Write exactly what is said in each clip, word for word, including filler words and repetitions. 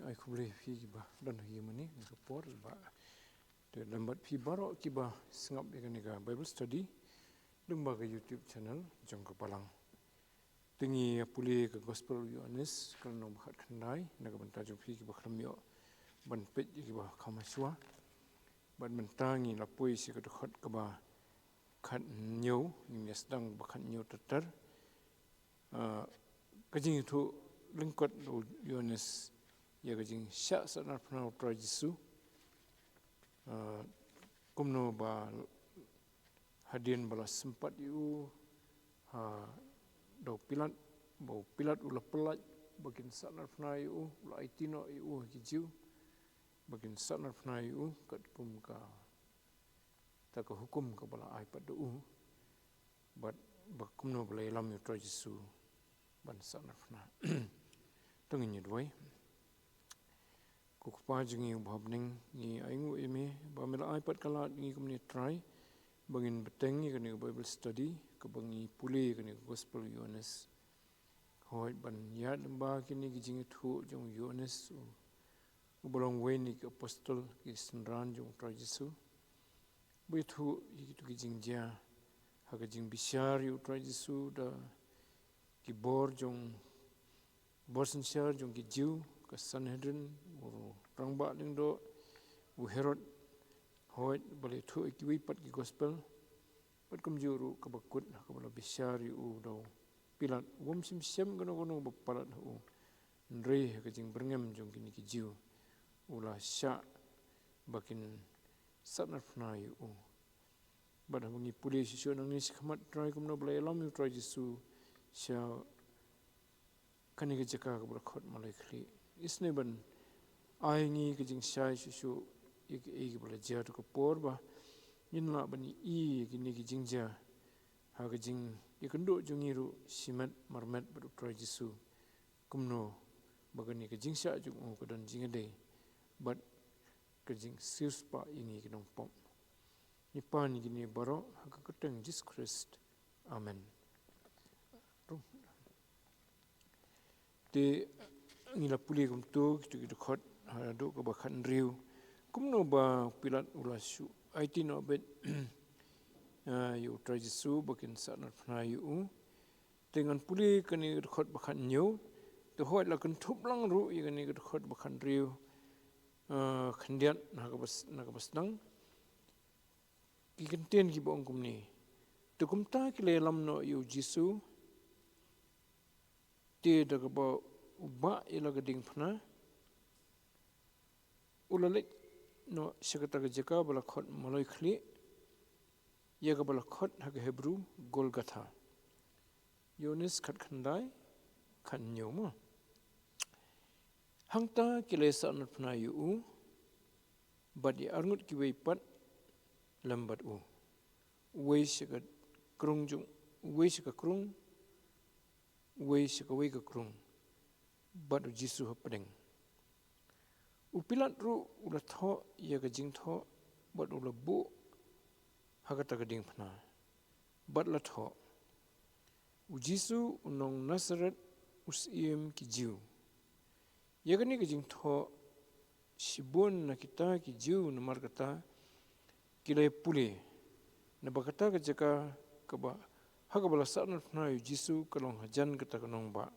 Ai khublei phi kiba don ha ïing mane, ha ka por ba te lem bad phi baroh kiba sngap ïa kane ka Bible study lyngba ka YouTube channel jong ka Balang. Te ngi ïa pule ka Gospel u Ïoannis, ka lynnong ba khatkhyndai, na ka bynta jong phi kiba khlem ïoh ban peit ïa kiba kham shuwa. Bad mynta ngi la poi sha ka dkhot kaba khathynñiew, ngi ïa sdang ba khathynñiew ter ter. Ah, ka jingïathuh lyngkot u Ïoannis ïa ka jingshah sahnarphna u Trai Jisu. Ah, kumno ba hadien ba la sympat ïa u ha da u Pilat, ba u Pilat u la pyllait ba kin sahnarphna ïa u, u la aiti noh ïa u ha ki Jiw ba kin sahnarphna ïa u katkum kata ka hukum kaba la ai pat da u. Bad ba kumno ba la ïalam ïa u Trai Jisu ban sahnarphna. To ngin ïa duwai. Ko Kpa jong ngi uba ha bneng, ngi ainguh ïa me ba me la ai pat ka lad ïa ngi kumne Trai ba ngin bteng ïa kane ka Bible study kaba ngi pule ïa kane ka Gospel u Ïoannis. Hooid, ban ïaid lyngba kine ki jingïathuh jong u Ïoannis, u, uba long uwei na ki apostol, ki synran jong u Trai Jisu. Ba ïathuh ïa kito ki jingjia ha ka jingbishar ïa u Trai Jisu da ki bor jong, bor synshar jong ki Jiw, ka Sanhedrin, u rangbah lyngdoh, u Herod. Hooid, ba la ïathuh ïa kiwei pat ki Gospel. Bad kumjuh ruh kaba kut ha kaba la bishar ïa u da u Pilat, u ym shym shem kano kano ba palat ha u. Hynrei ha ka jingbyrngem jong kine ki Jiw, u la shah ba kin sahnarphna ïa u. Bad haba ngi pule shuh shuh nangne shakhmat Trai kumno ba la ïalam ïa u Trai Jisu sha kane ka jaka kaba la khot Maloi Khlieh. Isynei ban ai ngi ka jingshai shuh shuh ïa kaei kaba la jia, to ka por ba ngin lah ban ïohi ïa kine ki jingjia ha ka jingïakynduh jong ngi ruh shimet marmet bad u Trai Jisu. Kumno ba kane ka jingshah jong u ka don jingïadei bad ka jingsiewspah ïa ngi ki nongpop. Ngi pan ïa kine baroh ha ka kyrteng Jisu Khrist. Amen. Te ngi la pule kumto, kito ki dkhot, haduh kaba khathynriew. Kumno ba u Pilat u la shu aiti noh beit, ah, ïa u Trai Jisu ba kin sahnarphna ïa u. Te ngan pule kane ka dkhot ba khathynñiew. Te hooid la kynthup lang ruh ïa kane ka dkhot ba khathynriew, ah, khyndiat na kaba s-, na kaba sdang. Ki kyntien kiba ong kumne. Te kumta ki la ïalam noh ïa u Jisu. Te da kaba u bah ïa la ka diengphna, u la leit noh sha kata ka jaka ba la khot Maloi Khlieh, ïa kaba la khot ha ka Hebru Golgotha. Ïoannis khatkhyndai, khathynñiew mo. Hangta ki la ïasahnarphna ïa u bad ïa arngut kiwei pat lem bad u. Uwei sha ka krung jong, uwei sha ka krung, uwei sha kawei ka krung, bad u Jisu hapdeng. U Pilat ruh u la thoh ïa ka jingthoh bad u la buh ha kata ka diengphna bad la thoh, "U Jisu u nong Nasaret, u Syiem ki Jiw." Ïa kane ka jingthoh shibun na kita ki Jiw namar kata ki la ïa pule, naba kata ka jaka kaba, ha kaba la sahnarphna ïa u Jisu ka long hajan kata ka nongbah.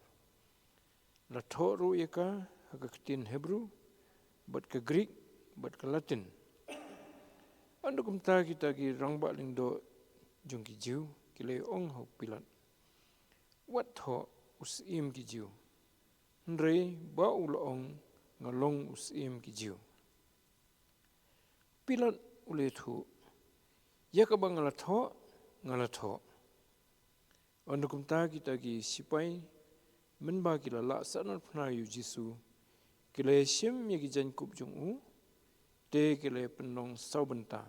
La thoh ruh ïa ka ha ka ktien Hebru, bad ka Grik, bad ka Latin. Hynda kumta kita ki rangbah lyngdoh jong ki Jiw ki la ong ha u Pilat, "Wat thoh, 'U Syiem ki Jiw.' Hynrei ba u la ong, 'Nga long u Syiem ki Jiw.'" Pilat u la ïathuh, "Ïa kaba nga la thoh, nga la thoh." Hynda kumta kita ki sipai, mynba ki la lah sahnarphna ïa u Jisu, ki la ïashim ïa ki jaiñkup jong u, te ki la ïapynlong saw bynta,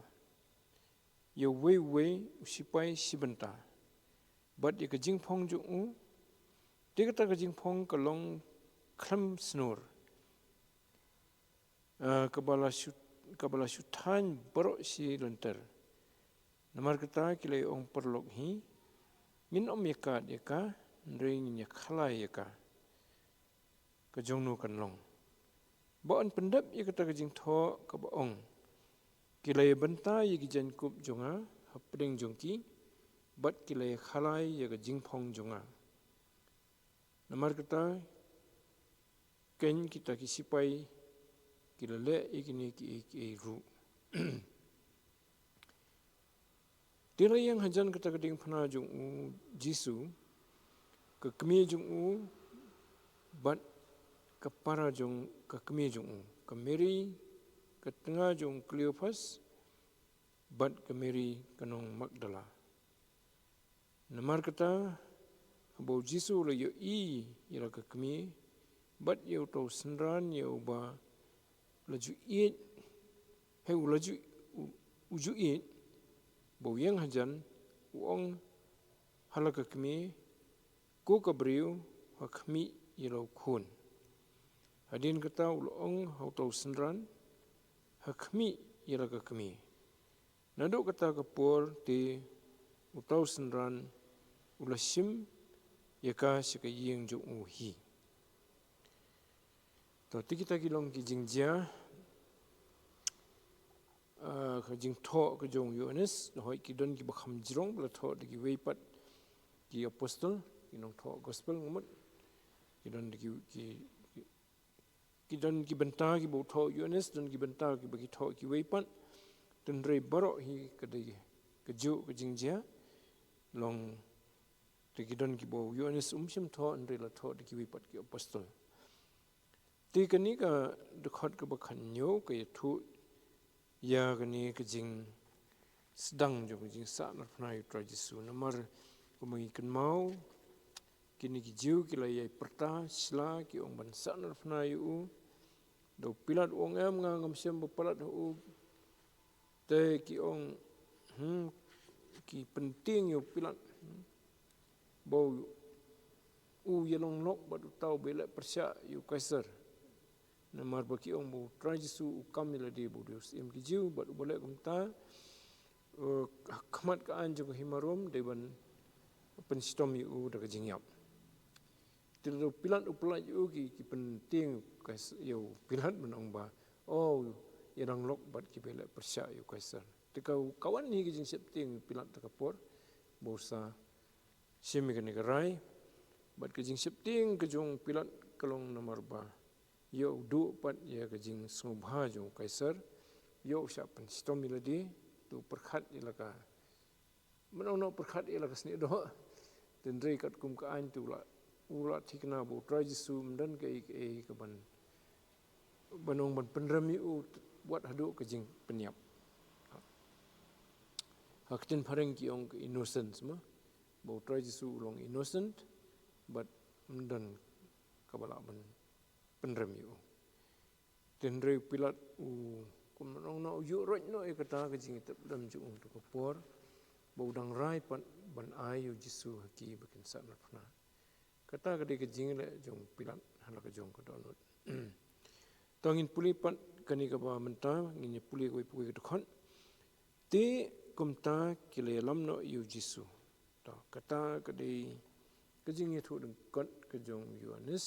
ïa uwei uwei u sipai shi bynta. Bad ïa ka jingphong jong u, te kata ka jingphong ka long khlem snur, eh, kaba la shu, kaba la shu thaiñ baroh shi lynter. Namar kata ki la ong paralok hi, "Ngin ym ïakad ïa ka, hynrei ngin ïakhlai ïa ka. Ka jongno kan long?" Ba yn pyndep ïa kata ka jingthoh kaba ong, ki la ïa bynta ïa ki jaiñkup jong nga hapdeng jong ki, bad ki la ïa khalai ïa ka jingphong jong nga. Namar kata, keiñ kita ki sipai ki la leh ïa kine kiei kiei ruh. Te la ïeng hajan kata ka diengphna jong u Jisu, ka kmie jong u, bad ka para jong ka kmie jong u, ka Mary ka tnga jong u Kleophas, bad ka Mary ka nong Magdala. Namar kata, haba u Jisu u la ïohi ïa la ka kmie, bad ïa uta u synran ïa uba la ju ïeit, hei u la ju, u, u ju ïeit, ba u ïeng hajan, u ong ha la ka kmie, ko ka briew, ha khmih ïa la u khun. Hadien kata u la ong ha uta u synran, ha khmih ïa la ka kmie. Naduh kata ka por te uta u synran u la shim ïa ka sha ka ïing jong u hi. To, te kita ki long ki jingjia, ah, ka jingthoh ka jong u Ïoannis, hooid ki don kiba kham jrong ba la thoh da kiwei pat ki apostol, ki nongthoh gospel nga mut. Ki don da ki, ki, ki, ki don ki bynta kiba u thoh u Ïoannis, don ki bynta kiba ki thoh kiwei pat. Hynrei baroh hi ka dei kajuh ka jingjia. Long te ki don kiba u Ïoannis um shym thoh, hynrei la thoh da kiwei pat ki apostol. Te kane ka dkhot kaba khathynñiew ka ïathuh ïa kane ka jingsdang jong ka jingsahnarphna ïa u Trai Jisu. Namar kumba ngi kynmaw, kine ki Jiw ki la ïai pyrta shla, ki ong ban sahnarphna ïa u. Da u Pilat u ong, em, nga ngam shym ba palat ha u. Te ki ong, hmm, ki pyntieng ïa u Pilat, hmm, ba u, u ïalong lok bad uta uba ïaleh pyrshah ïa u Kaisar. Namar ba ki ong ba u Trai Jisu u kam ïa lade ba u dei u Syiem ki Jiw, bad uba leh kumta, eh, ha khmat ka aiñ jong ka hima Rom, dei ban pynshitom ïa u da ka jingïap. Te lada u Pilat u pyllait ïa u, ki, ki pyntieng ïa u Kais-, ïa u Pilat ban ong ba, oh, ïalong lok bad kiba ïaleh pyrshah ïa u Kaisar. Te ka, ka wan hi ka jingsheptieng u Pilat ha ka por ba u sa shim ïa kane ka rai. Bad ka jingsheptieng ka jong u Pilat ka long namar ba ïoh u duh pat ïa ka jingsngewbha jong u Kaisar, ïoh u shah pynshitom ïa lade, te u pyrkhat ïa la ka, mynno mynno pyrkhat ïa la ka snieh doh. Hynrei katkum ka aiñ te u la, u la thikna ba u Trai Jisu um don kaei kaei kaban, ban ong ban pynrem ïa u wat haduh ka jingpynïap. Ha ka ktien phareng ki ong ka innocence mo. Ba u Trai Jisu u long innocent, bad um don kaba lah ban pynrem ïa u. Te hynrei u Pilat u, kumno nang, u ïuh roit noh ïa kata ka jingïatep lem jong u ha ka por ba u dang rai pat ban ai ïa u Jisu ha ki ba kin sahnarphna. Kata ka dei ka jingleh jong u Pilat ha la ka jong ka dohnud. To ngin pule pat kane kaba mynta, ngin ïa pule kawei pa kawei ka dkhot. Te kumta ki la ïalam noh ïa u Jisu. To, kata ka dei ka jingïathuh lyngkot ka jong u Ïoannis.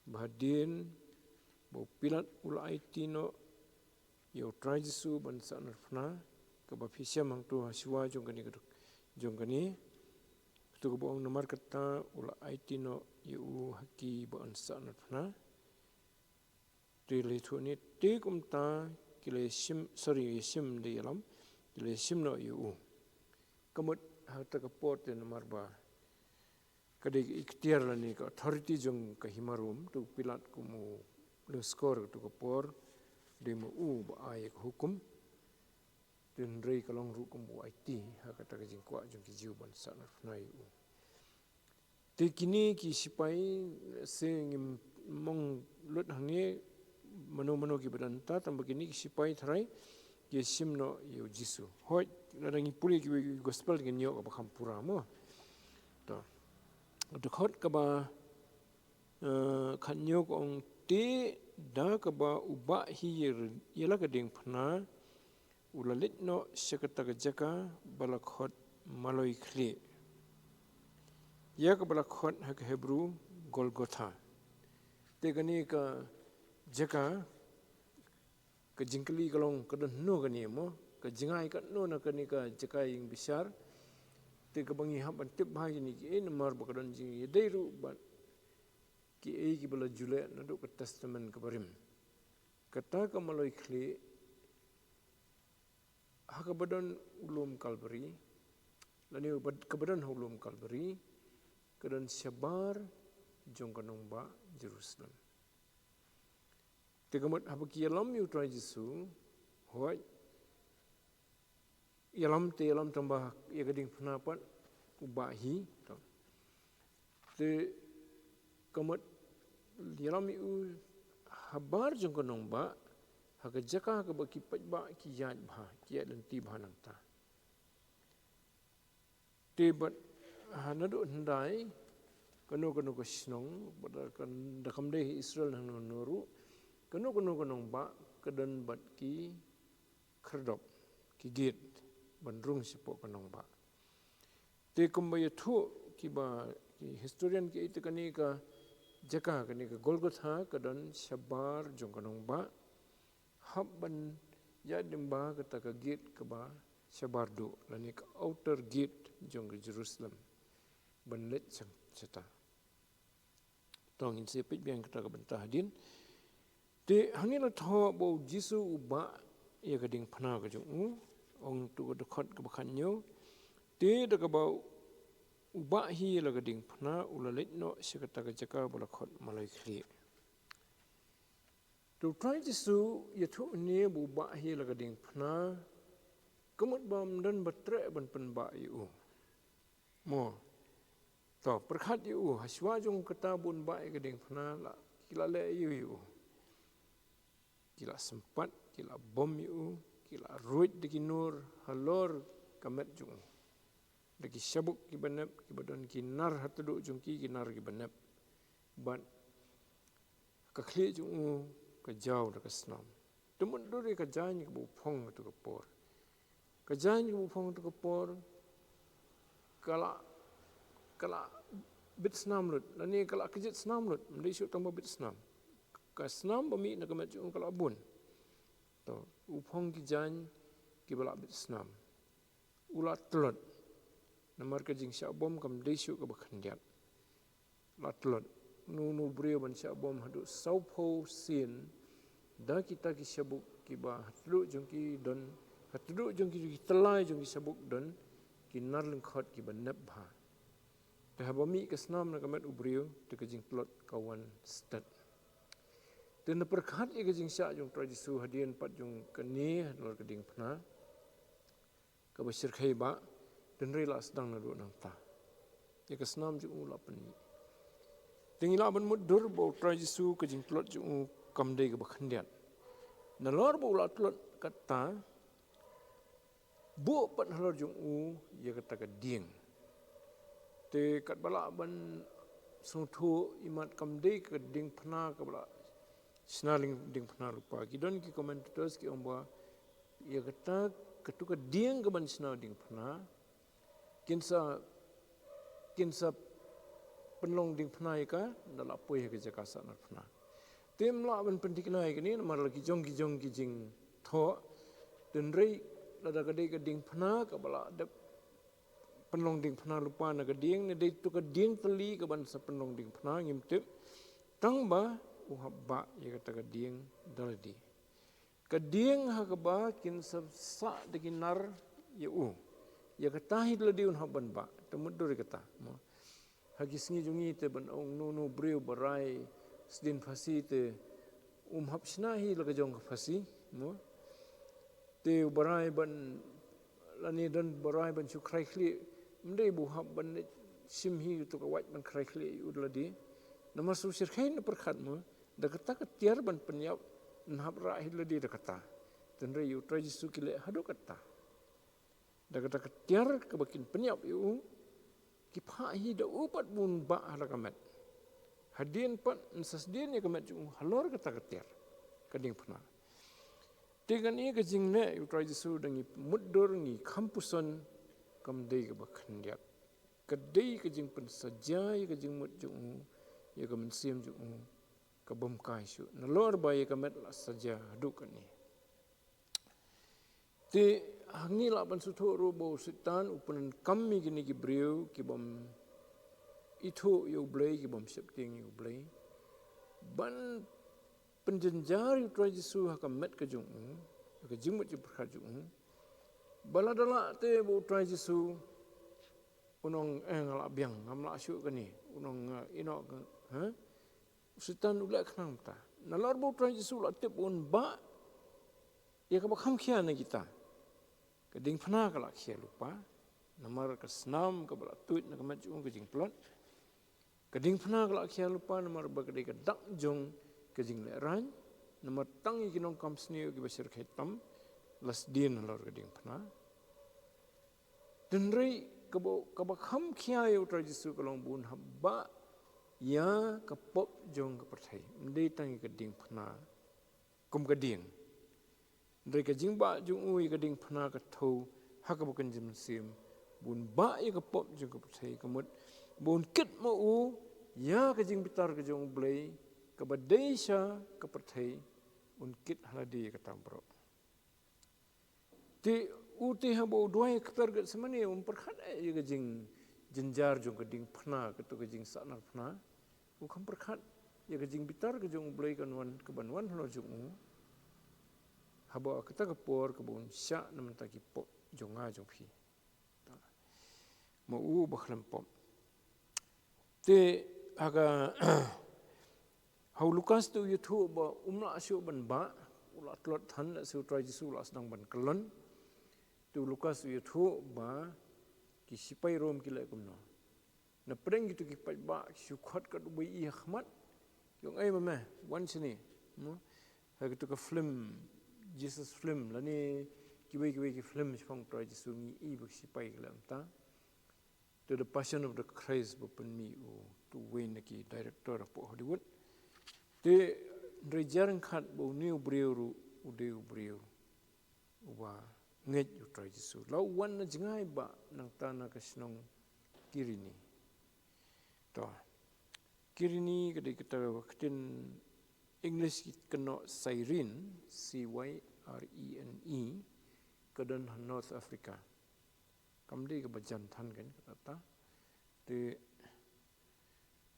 Ba hadien ba u Pilat u la aiti noh ïa u Trai Jisu ban sahnarphna, kaba phi shem hangto ha shuwa jong kane ka duk-, jong kane. Kato kaba ong namar kata u la aiti noh ïa u ha ki ba yn sahnarphna. Te la ïathuh ne, te kumta ki la shim, sorry, ïa shim, da ïalam, ki la shim noh ïa u. Ka mut ha kata ka por te namar ba ka dei ka iktiar lane ka authority jong ka hima Rom, te u Pilat kum u lyngskor kato ka por, dei ma u ba ai ka hukum. Te hynrei ka long ruh kum u aiti ha kata ka jingkwah jong ki Jiw ban sahnarphna ïa u. Te kine ki sipai, se ngim ong lut hangne mano mano kiba don, tangba kine ki sipai tharai ki shim noh ïa u Jisu. Hooid, lada ngi pule ki gospel ngin ïoh kaba kham pura mo. To. Dkhot kaba, eh, khathynñiew ka ong, te da kaba u bah hi ïa la ka diengphna u la leit noh sha kata ka jaka ba la khot Maloi Khlieh, ïa kaba la khot ha ka Hebru Golgotha. Te kane ka jaka, ka jingkylli ka long ka don hano kane mo, ka jngai katno na kane ka jaka ïing bishar. Te kaba ngi hap ban tip bha ïa kine kiei namar ba ka don jingïadei ruh bad kiei kiba la ju leh naduh ka Testament kaba rim. Kata ka maloi khlieh ha kaba don u lum Kalbari, lane kaba don ha u lum Kalbari, ka don shabar jong ka nongbah Jerusalem. Te ka mut haba ki ïalam ïa u Trai Jisu, hooid, ïalam te ïalam tang ba ïa ka diengphna pat u bah hi. Te ka mut ïalam ïa u habar jong ka nongbah ha ka jaka kaba ki paidbah ki ïaid bha, ki ïaid lynti bha nangta. Te bad ha naduh hyndai, kano kano ka shnong, bad da kam dei ha Israel hangno hangno ruh, kano kano ka nongbah ka don bad ki khyrdop, ki gate ban rung shapoh ka nongbah. Te kumba ïathuh kiba, ki historian kiei te, kane ka jaka, kane ka Golgotha ka don shabar jong ka nongbah. Hap ban ïaid lyngba kata ka gate kaba shabar duh, lane ka outer gate jong ka Jerusalem, ban leit shata. To ngin sa peit biang kata ka bynta hadien. Te hangne la thoh ba u Jisu u bah ïa ka diengphna ka jong u. Ong tu ka dkhot kaba khathynñiew, te da kaba u bah hi ïa la ka diengphna u la leit noh sha kata ka jaka ba la khot maloi khlieh. Te u Trai Jisu ïathuh hangne ba u bah hi ïa la ka diengphna, ka mut ba ym don ba treh ban pynbah ïa u. Mo. To, pyrkhat ïa u, ha shuwa jong kata ba un bah ïa ka diengphna, la, ki la leh aïu ïa u? Ki la sympat, ki la bom ïa u, ki la ruid da ki nur halor ka met jong u, da ki shabuk kiba nep, kiba don ki nar ha tdong jong ki, ki nar kiba nep. Bad ka khlieh jong u ka jaw da ka snam. Te mutdur ïa ka jaiñ kaba u phong ha tu ka por. Ka jaiñ kaba u phong ha tu ka por, ka la, ka la bit snam lut, lane ka la kjit snam lut, ym dei shuh tang ba bit snam. Ka snam ba mih na ka met jong u ka la bun. To, u phong ki jaiñ kiba la bit snam. U la tlot. Namar ka jingshah bom kam dei shuh kaba khyndiat. La tlot. Uno uno u briew ban shah bom haduh sawphew sien da kita ki shabuk kiba ha tdong jong ki don, ha tdong jong ki, ki tyllai jong ki shabuk don ki nar lyngkhot kiba nep bha. Te haba mih ka snam na ka met u briew, te ka jingtlot ka wan stet. Te na pyrkhat ïa ka jingshah jong u Trai Jisu hadien pat jong kane halor ka diengphna kaba shyrkhei bah, hynrei la sdang naduh nangta. Ïa ka snam jong u la pynmih. Te ngi lah ban mutdur ba u Trai Jisu ka jingtlot jong u kam dei kaba khyndiat. Nalor ba u la tlot katta, buh pat halor jong u ïa kata ka dieng. Te katba lah ban sngewthuh, imat kam dei ka diengphna kaba la shna dieng, diengphna lypa. Ki don ki commentators ki ong ba ïa kata, katu ka dieng kaban shna diengphna, kin sa, kin sa pynlong diengphna ïa ka, da la poi ha ka jaka sahnarphna. Te ym lah ban pynthikna ïa kane namar la ki jong ki jong ki jingthoh. Hynrei lada ka dei ka diengphna kaba la dep pynlong diengphna lypa na ka dieng, ne dei tu ka dieng tylli kaban sa pynlong diengphna, ngim tip. Tang ba u hap bah ïa kata ka dieng da lade. Ka dieng ha kaba kin sa sah da ki nar ïa u, ïa kata hi da lade un hap ban bah. Te mutdur ïa kata, mo. Ha ki sngi jong ngi te ban ong uno uno u briew ba rai sdien phasi te um hap shna hi la ka jong ka phasi, mo. Te uba rai ban, lane don ba rai ban shu khrai khlieh, ym dei ba u hap ban leit shim hi tu ka wait ban khrai khlieh ïa u da lade. Namar shu shyrkhei na pyrkhat, mo, da kata ka tiar ban pynïap, yn hap rah hi da lade da kata. Hynrei ïa u Trai Jisu ki leh haduh katta. Da kata ka tiar kaba kin pynïap ïa u, ki phah hi da u pat ba un bah ha la ka met. Hadien pat yn sa sdien ïa ka met jong u halor kata ka tiar, ka diengphna. Te kane ka jingleh ïa u Trai Jisu da ngi mutdur, ngi kham puson, kam dei kaba khyndiat. Ka dei ka jingpynsaja ïa ka jingmut jong u, ïa ka mynsiem jong u, ka bym kai shuh. Nalor ba ïa ka met la saja haduh kane. Te hangne lah ban sngewthuh ruh ba u Soitan u pyndonkam ïa kine ki briew ki bym ithuh ïa u Blei, ki bym sheptieng ïa u Blei, ban pynjynjar ïa u Trai Jisu ha ka met ka jong u, ha ka jingmut jingpyrkhat jong u. Ba lada lah te ba u Trai Jisu u ong, eh, nga lah biang, ngam lah shuh kane, u ong, eh, ïa noh ka, ha? U Soitan u leh khnang mynta. Nalor ba u Trai Jisu u la tip un bah ïa kaba kham khia na kita. Ka diengphna ka la khia lypa, namar ka snam kaba la tuid na ka met jong u, ka jingtlot. Ka diengphna ka la khia lypa namar ba ka dei ka dak jong ka jinglehrain, namar tang ïa ki nongkam sniew kiba shyrkhei tam la sdien halor ka diengphna. Hynrei kaba, kaba kham khia ïa u Trai Jisu ka long ba un hap bah ïa ka pop jong ka pyrthei, ym dei tang ïa ka diengphna kum ka dieng. Hynrei ka jingbah jong u ïa ka diengphna ka thew ha kaba kynja mynsiem, ba un bah ïa ka pop jong ka pyrthei, ka mut ba un kit ma u ïa ka jingbitar ka jong u Blei, kaba dei sha ka pyrthei, un kit ha lade ïa kata baroh. Te u te haba u duwai ha ka kper Gethsemane, um pyrkhat eh ïa ka jingjynjar jong ka diengphna, kato ka jingsahnarphna. U kham pyrkhat ïa ka jingbitar ka jong u Blei kan wan, kaban wan halor jong u. Haba kata ka por kaba un shah na bynta ki pop jong nga jong phi. Ma u ba khlem pop. Te ha ka, ha u Lukas te u ïathuh ba um lah shuh ban bah, u la tlot than, lehse u Trai Jisu u la sdang ban kyllon. Te u Lukas u ïathuh ba ki sipai Rom ki leh kumno. Na pdeng kito ki paidbah ki shu khot kat u baieit ha khmat. Ki ong, "Ei ma me, wan shane." Mo? Ha kito ka film, Jesus film, lane kiwei kiwei ki film shaphang u Trai Jisu, ngi i ba ki sipai ki leh kumta. To The Passion of the Christ ba pynmih u, to uwei na ki director hapoh Hollywood. Te hynrei jar ryngkat ba une u briew ruh u dei u briew uba ngeit ïa u Trai Jisu. La u wan na jngai bah nangta na ka shnong Kirene. To. Kirene ka dei kata ka ktien English ki kynnoh Cyrene, C Y R E N E, ka don ha North Africa. Kam dei kaba jan than kein kata. Te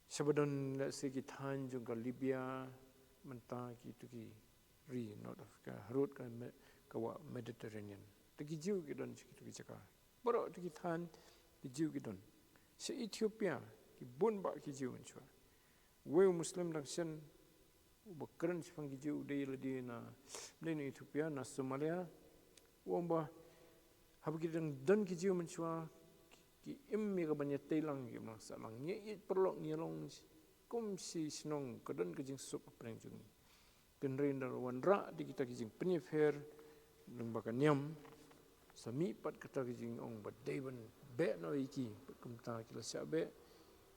shaba don, lehse, ki thaiñ jong ka Libya, mynta kito ki ri North Africa, harud ka Me-, ka wah Mediterranean. Te ki Jiw ki don sha kito ki jaka. Baroh kito ki thaiñ ki Jiw ki don. Sha Ethiopia, ki bun bah ki Jiw mynshuwa. Uwei u Muslim dang shen, uba kren shaphang ki Jiw u dei lade na, dei na Ethiopia, na Somalia. U ong ba haba ki dang don ki Jiw mynshuwa, ki, ki im ïa ka ban ïatei lang, ki im lang sah lang. Ngi ïeit paralok, ngi long kum shi shnong, ka don ka jingsuk hapdeng jong ngi. Hynrei ynda la wanrah da kita ki jingpynïapher lyngba ka niam, sa mih pat kata ka jingong ba dei ban beh noh ïa ki, bad kumta ki la shah beh.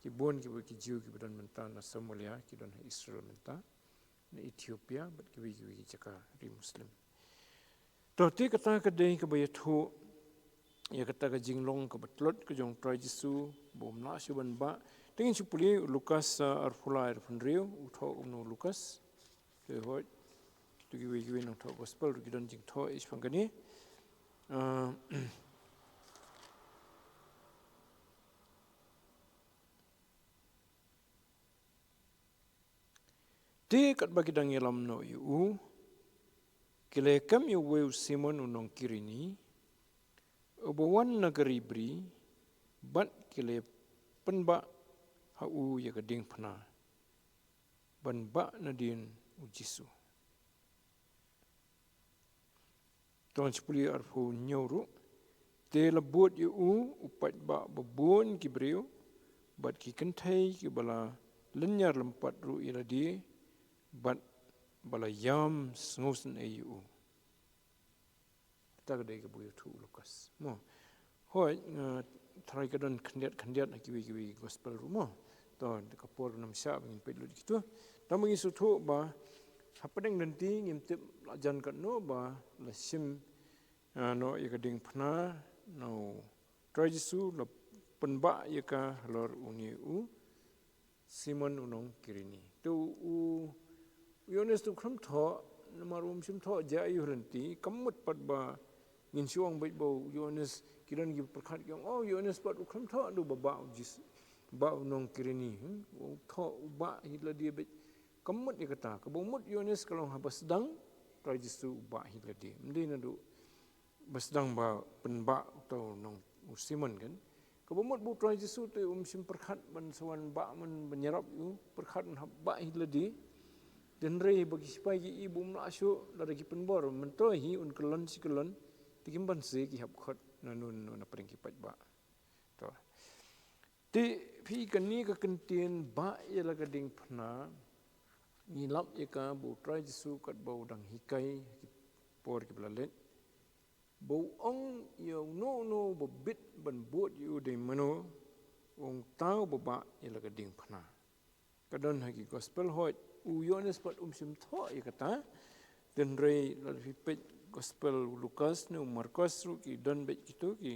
Ki bun kiba, ki Jiw kiba don mynta na Somalia, ki don ha Israel mynta, na Ethiopia, bad kiwei kiwei ki jaka ri Muslim. To, te kata ka dei kaba ïathuh ïa kata ka jinglong kaba tlot ka jong u Trai Jisu, ba um lah shuh ban bah. Te ngin shu pule u Lukas, ah, arphew lai, arphew hynriew, u thoh kumno u Lukas. Te hooid, kito kiwei kiwei nongthoh gospel ruh ki don jingthoh ïa shaphang kane. Ah, Te katba ki dang ïalam noh ïa u, ki la kem ïa uwei u Simon u nong Kirene, uba wan na ka ri bri, bad ki la pynbah ha u ïa ka diengphna, ban bah nadien u Jisu. Tang shipuli arphew hynñiew ruh. Te la bud ïa u, u paidbah ba bun ki briew, bad ki kynthei kiba la lynñiar lympat ruh ïa lade, bad ba la ïam sngewsynei ïa u. Kata ka dei kaba ïathuh u Lukas. Mo. Hooid, nga tharai ka don khyndiat khyndiat ha kiwei kiwei gospel ruh mo. To, ka por kam shah ba ngin peit lut kito. Tang ba ngi sngewthuh ba hapdeng lynti ngim tip la jan katno ba la shim, ah, noh ïa ka diengphna na u Trai Jisu, la pynbah ïa ka halor une u Simon u nong Kirene. Te u, u U Ïoannis u khlem thoh, namar um shym thoh jia ïa u ha lynti, kam mut pat ba ngin shu ong beit ba u Ïoannis, ki don ki pyrkhat ki ong, oh, u Ïoannis pat u khlem thoh, u ba bah u Jis-, bah u nong Kirini, hmm? U thoh, u bah hi lade beit, kam mut ïa kata, kaba mut u Ïoannis ka long haba sdang, Trai Jisu u bah hi lade. Ym dei naduh ba sdang ba pynbah uta u nong u Simon kan. Kaba mut ba u Trai Jisu te um shym pyrkhat ban sa wan bah man ban ïarap ïa u, pyrkhat ban hap bah hi lade. Hynrei ba ki sipai ki i ba um lah shuh, lada ki pynbor, mynta hi un kyllon shi kyllon, te kim banse ki hap khot na nun na pdeng ki paidbah. To. Te phi, kane ka kyntien bah ïa la ka diengphna, ngi lap ïa ka ba u Trai Jisu katba u dang hikai ha ki por kiba la leit, ba u ong ïa uno uno ba bit ban bud ïa u dei mano, u ong uta uba bah ïa la ka diengphna. Ka don ha ki gospel, hooid u Ïoannis pat um shym thoh ïa kata. Hynrei lada phi peit gospel u Lukas ne u Markos ruh ki don beit kito ki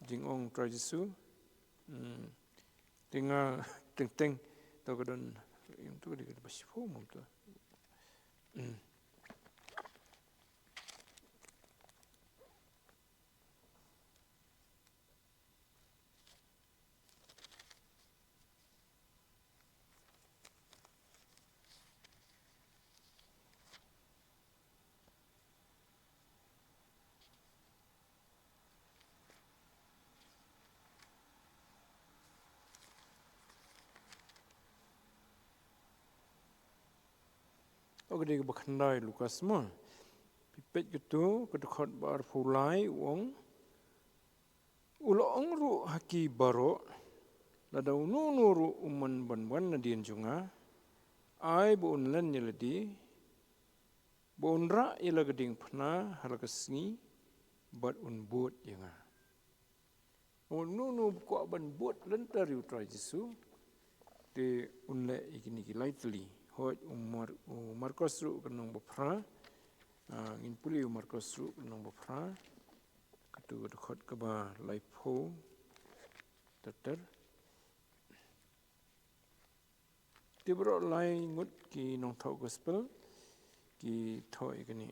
jingong Trai Jisu. Hmm. Te nga teng teng to ka don, ïa to ka dei kaba shiphew mo to. Hmm. O, ka dei kaba khyndai Lukas mo. Phi peit kato, ka dkhot ba arphew lai u ong. U la ong ruh ha ki baroh, lada uno uno ruh u mon ban wan nadien jong nga, ai ba un len ïa lade, ba un rah ïa la ka diengphna ha la ka sngi, bad un bud ïa nga. Uno uno ba kwah ban bud lynter ïa u Trai Jisu, te un leh ïa kine ki lai tylli. Hooid u Mar-, u Markos ruh ka lynnong ba phra. Ah, ngin pule u Markos ruh ka lynnong ba phra. Kato ka dkhot kaba laiphew ter ter. Te baroh lai ngut ki nongthoh gospel ki thoh ïa kane.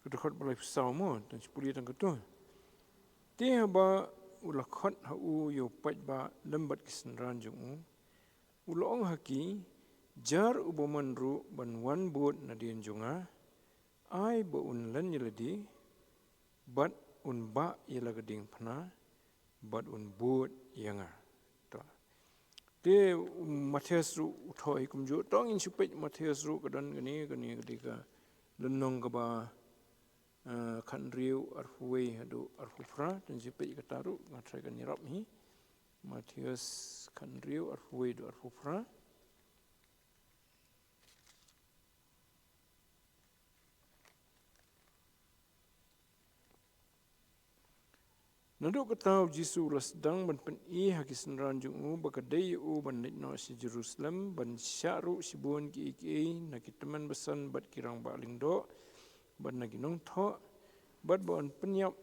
Ka dkhot ba laiphew saw mo, tang shu pule tang kato. Te haba u la khot ha u ïa u paidbah lem bad ki synran jong u, u la ong ha ki, jar uba mon ruh ban wan bud nadien jong nga, ai ba un len ïa lade, bad un bah ïa la ka diengphna, bad un bud ïa nga. To. Te u Mathaios ruh u thoh hi kumjuh. To ngin shu peit Mathaios ruh ka don kane, kane ka dei ka lynnong kaba, eh, khathynriew arphew wei haduh arphew phra. Te ngin shu peit kata ruh, nga tharai kan ïarap hi. Mathaios khathynriew arphew wei haduh arphew phra. Naduh kata u Jisu u la sdang ban pyni ha ki synran jong u ba ka dei ïa u ban leit noh sha Jerusalem, ban shah ruh shibun kiei kiei na ki tymmen basan bad ki rangbah lyngdoh, bad na ki nongthoh, bad ba yn pynïap,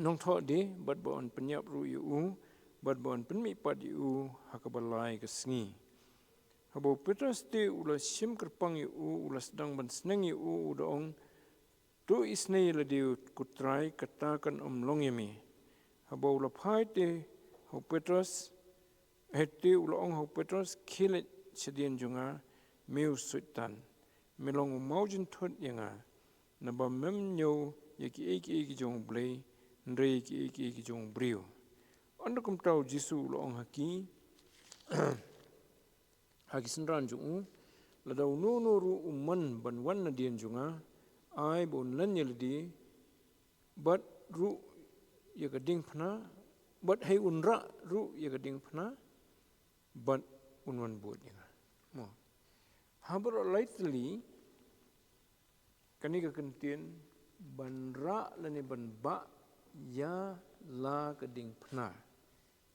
nongthoh de, bad ba yn pynïap ruh ïa u, bad ba yn pynmihpat ïa u ha kaba lai ka sngi. Haba u Petros te u la shim kyrpang ïa u, u la sdang ban sneng ïa u, u da ong, to isynei ïa lade ko Trai, kata kan ym long ïa me. Haba u la phai te ha u Petros, eh, te u la ong ha u Petros, khie leit shadien jong nga, me u Soitan. Me long u mawjynthut ïa nga, naba mem ñiew ïa kiei kiei ki jong u Blei, hynrei ïa kiei kiei ki jong u briew. Ynda kumta u Jisu u la ong ha ki, ha ki synran jong u, lada uno uno ruh u mon ban wan nadien jong nga, ai ba un len ïa lade, bad ruh ïa ka diengphna, bad hei un rah ruh ïa ka diengphna, bad un wan bud ïa nga. Mo. Ha baroh lai tylli, kane ka kyntien ban rah lane ban bah ïa la ka diengphna.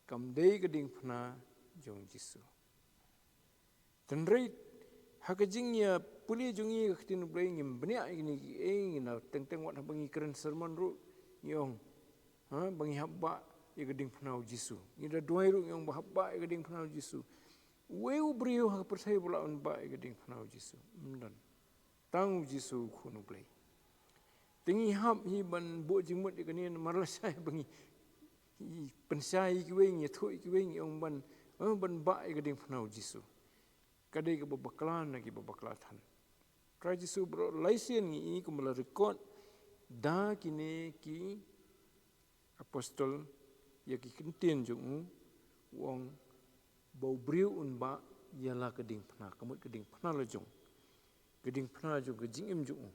Kam dei ka diengphna jong u Jisu. Tynrai ha ka jingïapule jong ngi ka ktien u Blei, ngim bniah ïa kine kiei, ngi na teng teng wat haba ngi kren sermon ruh ngi ong, ha, ba ngi hap bah ïa ka diengphna u Jisu. Ngi da duwai ruh ngi ong ba hap bah ïa ka diengphna u Jisu. Uwei u briew ha ka pyrthei ba lah ban bah ïa ka diengphna u Jisu? Ym don. Tang u Jisu u Khun u Blei. Te ngi hap hi ban buh jingmut ïa kane namar lashai ba ngi, ngi pynshai ïa kiwei, ngi ïathuh ïa kiwei, ngi ong ban, eh, ban bah ïa ka diengphna u Jisu. Ka dei kaba bakla na kiba bakla than. Trai Jisu baroh lai sien ngi i kumba la record da kine ki apostol ïa ki kyntien jong u, u ong ba u briew un bah ïa la ka diengphna, ka mut ka diengphna la jong, ka diengphna jong ka jingim jong u.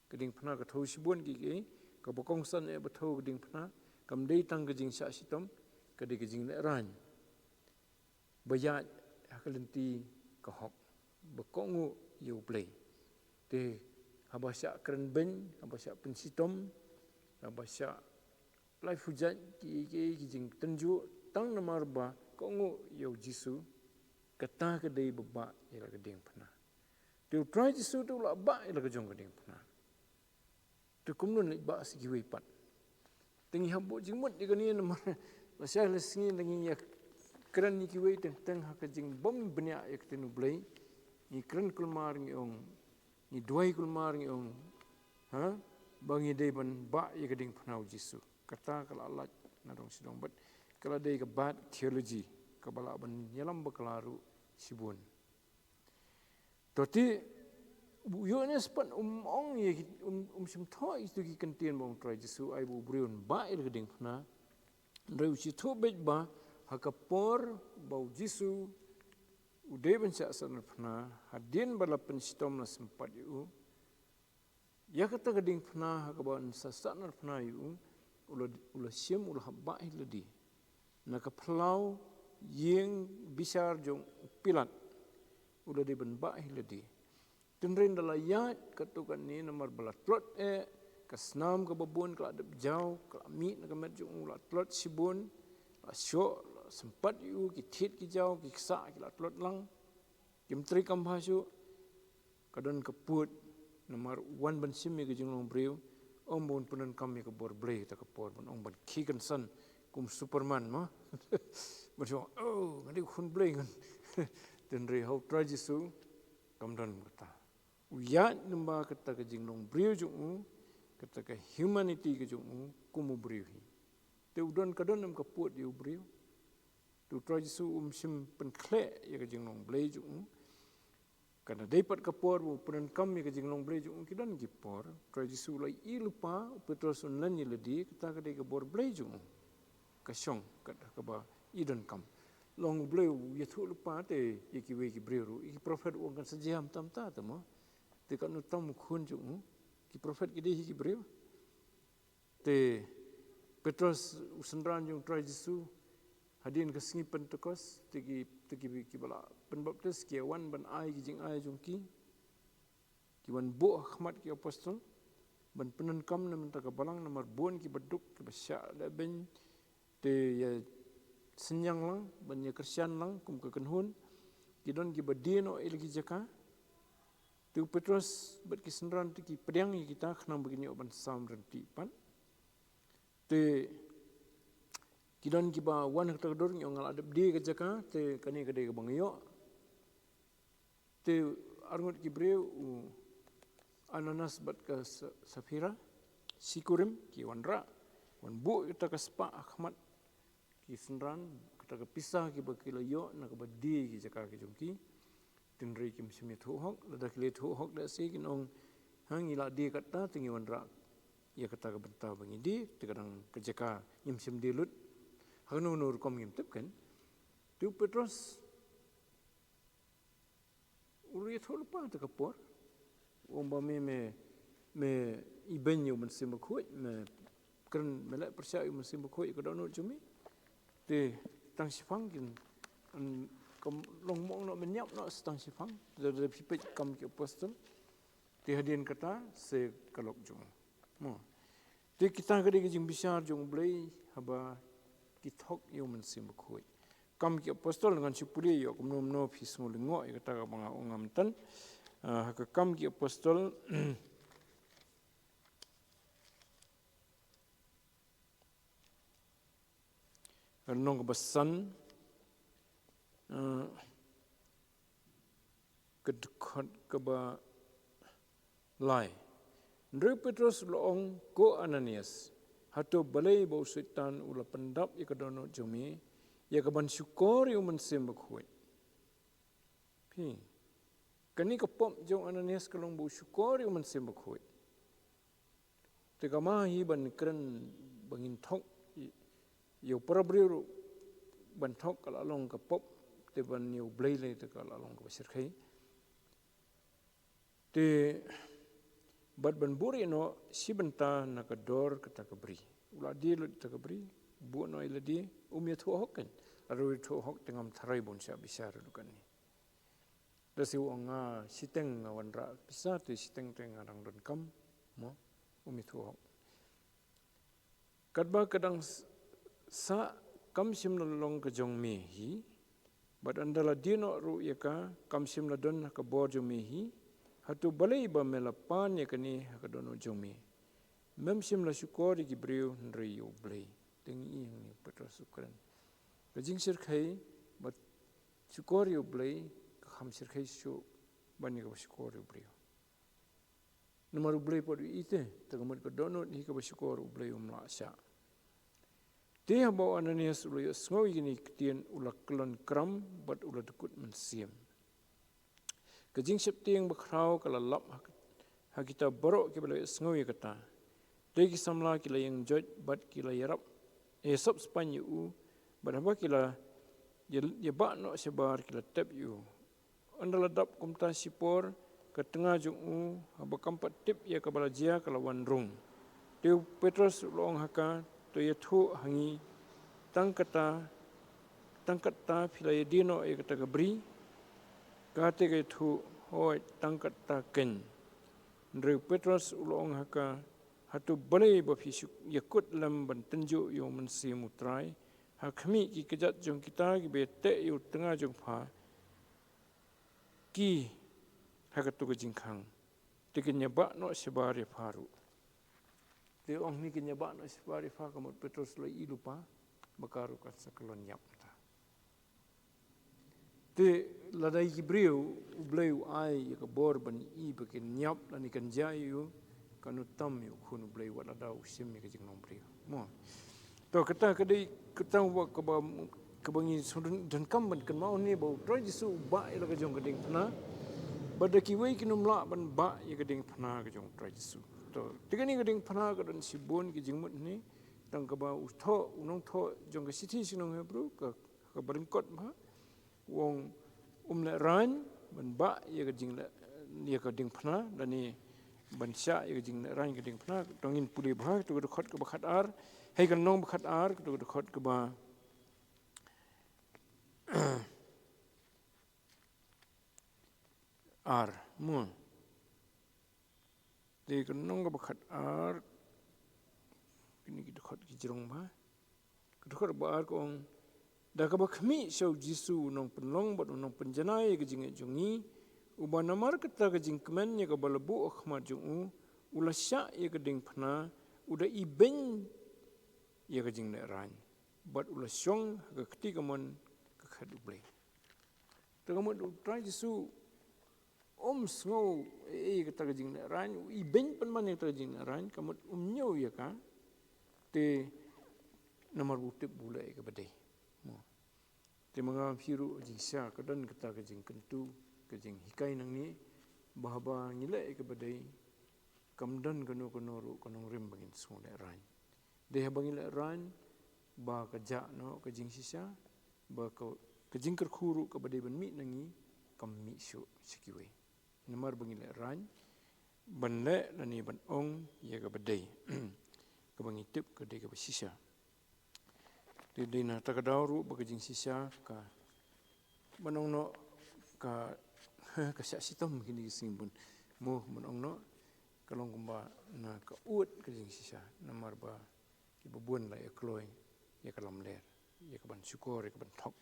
Ka diengphna ka thew shibun kiei kiei, kaba kongsan eh ba thew ka diengphna, kam dei tang ka jingshah shitom, ka dei ka jinglehrain ba ïaid ha ka lynti ka hok, ba kohnguh ïa u Blei. Te haba shah kren beiñ, haba shah pynshitom, haba shah lai phew jait kiei kiei ki jingtynjuh, tang namar ba kohnguh ïa u Jisu, kata ka dei ba bah ïa la ka diengphna. Te u Trai Jisu te u la bah ïa la ka jong ka diengphna. Te kumno leit bah sa kiwei pat? Te ngi hap buh jingmut ïa kane namar lashai lashisngi ngi ïakren ïa kiwei teng teng ha ka jingbym bniah ïa ka ktien u Blei. Ngi kren kulmar ngi ong, ngi duwai kulmar ngi ong, ha, ba ngi dei ban bah ïa ka diengphna u Jisu. Kata ka la lait nadong shadong bad ka la dei ka bad theology kaba lah ban ïalam bakla ruh shibun. To te u Ïoannis pat um ong ïa ki, um, um shym thoh ïa kito ki kyntien ba ong Trai Jisu ai ba u briew un bah ïa la ka diengphna. Hynrei u shu thoh beit ba ha ka por ba u Jisu u dei ban shah sahnarphna, hadien ba la pynshitom, la sympat ïa u, ïa kata ka diengphna ha kaba un shah sahnarphna ïa u, u la, u la shim, u la hap bah hi lade na ka phyllaw ïing bishar jong u Pilat. U la dei ban bah hi lade. Tynrai ynda la ïaid katto katne namar ba la tlot eh, ka snam kaba bun ka la dep jaw, ka la mih na ka met jong u, la tlot shibun, la shoh, la sympat ïa u, ki thied ki jaw, ki ksah ki la tlot lang. Kim trei kam bha shuh. Ka don ka pud namar u wan ban shim ïa ka jinglong briew. Ym ban pyndonkam ïa ka bor Blei kata ka por, ban ong ban khie kynsan kum Superman ma. Ban ong, oh, nga dei u Khun Blei ngan. Tynrai ha u Trai Jisu kam don kata. U ïaid lyngba kata ka jinglong briew jong u, kata ka humanity ka jong u kum u briew hi. Te u don ka don em ka pud ïa u briew. Te u Trai Jisu um shym pynkhleh ïa ka jinglong Blei jong u. Ka na dei pat ka por ba u pyndonkam ïa ka jinglong Blei jong u, ki don ki por Trai Jisu u la ïohi lypa, u Petros un len ïa lade, kata ka dei ka bor Blei jong u. Ka shong kat kaba i donkam. Long u Blei u ïathuh lypa te ïa kiwei ki briew ruh, ïa ki prophet u ong kan sa jia mynta mynta te mo. Te katno tam u Khun jong u, ki prophet ki dei hi ki briew. Te Petros u synran jong u Trai Jisu, hadien ka sngi Pentekost, te ki, te ki, kiba la pynbaptis ki wan ban ai ki jingai jong ki. Ki wan buh ha khmat ki apostol ban pyndonkam na mynta ka balang namar bun kiba duk, kiba shah lehbeiñ. Te ïa synñiang lang ban ïa kyrshan lang kum ka kynhun. Ki don kiba die noh ïa la ki jaka. Te u Petros bad ki synran te ki pdiang ïa kita khnang ba kin ïoh ban sam ryntih pat. Te ki don kiba wan ha kata ka dur, ngi ong nga la dep die ka jaka, te kane ka dei kaba nga ïoh. Te arngut ki briew u Ananas bad ka Sa-, Saphira, shi kurim, ki wanrah, wan buh ïa kata ka spah ha khmat ki synran, kata ka pisa kiba ki la ïoh na kaba die ki jaka ki jong ki. Tynrai kim shym ïathuh hok, lada ki la ïathuh hok da shi kin ong, ha, ngi la die kata, te ngi wanrah ïa kata ka bynta ba ngi die, te ka dang ka jaka ngim shym die lut. Ha kano kano rukom ngim tip kan. Te u Petros u la ïathuh lypa ha kata ka por. U ong ba me, me, me ibeiñ ïa u Mynsiem Bakhuid, me kren, me leh pyrshah ïa u Mynsiem Bakhuid ïa ka dohnud jong me. Te tang shiphang kin, mm, kam long mong noh, me ñiap noh sa tang shiphang. Te da phi peit Kam ki Apostol. Te hadien kata se ka lok jong u. Mo. Te kita ka dei ka jingbishar jong u Blei haba ki thok ïa u Mynsiem Bakhuid. Kam ki Apostol, ngan shu pule ïa kumno kumno phi sngew lyngngoh ïa kata kaba nga ong mynta. Ah, ha ka Kam ki Apostol, lynnong kaba san, ah, ka dkhot kaba lai. Hynrei u Petros u la ong, "Ko Ananias, hato balei ba u Soitan u la pyndap ïa ka dohnud jong me, ïa ka ban shukor ïa u Mynsiem Bakhuid?" Phi. Kane ka pop jong u Ananias ka long ba u shukor ïa u Mynsiem Bakhuid. Te kaba hi ban kren ba ngin thok ïa u para briew ruh ban thok ka la long ka pop, te ban ïa u Blei lei te ka la long kaba shyrkhei. Te bad ban buhrieh noh shi bynta na ka dor kata ka bri. U la die lut kata ka bri, buh noh ïa lade, um ïathuh hok kan. Lada u ïathuh hok te ngam tharai ba un shah bishar ruh kane. Da shu ong nga shiteng nga wanrah pisa te shiteng te nga dang donkam, mo, um ïathuh hok. Katba ka dang s-, sah kam shym la long ka jong me hi, bad ynda la die noh ruh ïa ka kam shym la don ha ka bor jong me hi, hato balei ba me la pan ïa kane ha ka dohnud jong me? Mem shym la shukor ïa ki briew hynrei ïa u Blei. Te ngi i hangne u Petros u kren. Ka jingshyrkhei ba shukor ïa u Blei ka kham shyrkhei shuh ban ïa kaba shukor ïa u briew. Namar u Blei pat u i te, te ka mut ka dohnud hi kaba shukor u Blei um lah shah. Te haba u Ananias u la ïohsngew ïa kine ki ktien u la kyllon kram bad u la dkut mynsiem. Ka jingsheptieng bakhraw ka la lap ha, ha kita baroh kiba la ïohsngew ïa kata. Te ki samla ki la ïeng joit bad ki la ïarap, eh, sop spaiñ ïa u, bad haba ki la ïa, ïa bah noh shabar ki la tep ïa u. Ynda la dap kumta shipor, ka tnga jong u, haba kam pat tip ïa kaba la jia ka la wan rung. Te u Petros u la ong ha ka, to ïathuh ha ngi, tang kata, tang kata phi la ïadie noh ïa kata ka bri? Ka te ka ïathuh, hooid, tang kata keiñ. Hynrei u Petros u la ong ha ka, hato balei ba phi shu ïakut lem ban tynjuh ïa u Mynsiem u Trai, ha khmih ki kjat jong kita kiba ïateh ïa u tnga jong pha, ki ha kato ka jingkhang. Te kin ïa bah noh shabar ïa pha ruh. Te ong ne kin ïa bah noh shabar ïa pha, ka mut Petros la i lypa ba ka ruh kan sa kyllon ïap mynta. Te lada ïa ki briew u Blei u ai ïa ka bor ban i ba kin ïap lane kan jia ïa u, kano tam ïa u khun u Blei wat lada u shim ïa ka jinglong briew. Mo. To kata ka dei kata ba kaba, kaba ngi shu don, donkam ban kynmaw ne ba u Trai Jisu u bah ïa la ka jong ka diengphna. Bad da kiwei kin ym lah ban bah ïa ka diengphna ka jong u Trai Jisu. To te kane ka diengphna ka don shibun ki jingmut ne, tang kaba u thoh, u nongthoh jong ka shithi sha ki nong Hebru ka, kaba ryngkot bha. U ong um lehraiñ ban bah ïa ka jingleh, ïa ka diengphna, lane ban shah ïa ka jinglehraiñ ka diengphna. To ngin pule bha kato ka dkhot kaba khatar, hei ka lynnong ba khatar, kato ka dkhot kaba ar, mo. Te ka lynnong kaba khatar, kine ki dkhot ki jrong bha. Ka dkhot ba ar ka ong, da kaba khmih sha u Jisu u nongpynlong bad u nongpynjanai ïa ka jingngeit jong ngi, uba namar kata ka jingkmen ïa kaba la buh ha khmat jong u, u la shah ïa ka diengphna, u da ibeiñ ïa ka jinglehraiñ, bad u la shong ha ka kti kamon ka khet U Blei. Te ka mut u Trai Jisu um sngew ei ei kata ka jinglehraiñ, u ibeiñ pynban ïa kata ka jinglehraiñ, ka mut um ñiew ïa ka. Te namar u tip ba u leh ïa kaba dei. Mo. Te ma nga ma phi ruh jingshisha ka don kata ka jingkyntu, ka jinghikai nangne, ba haba ngi leh ïa kaba dei, kam don kano kano ruh ka nongrim ba ngin sngew lehraiñ. Dei haba ngi lehraiñ ba ka jah noh ka jingshisha, ba ka, ka jingkyrkhu ruh kaba dei ban mih na ngi kam mih shuh sha kiwei. Namar ba ngi lehraiñ ban leh lane ban ong ïa kaba dei, kaba ngi tip ka dei kaba shisha. Te dei na kata ka daw ruh ba ka jingshisha ka, ban ong noh ka, ka shah shitom kine ki sngi bun. Mo, ban ong noh ka long kumba na ka ud ka jingshisha, namar ba kiba bun la ïa kloi ïa ka lamler, ïa ka ban shukor, ïa ka ban thok.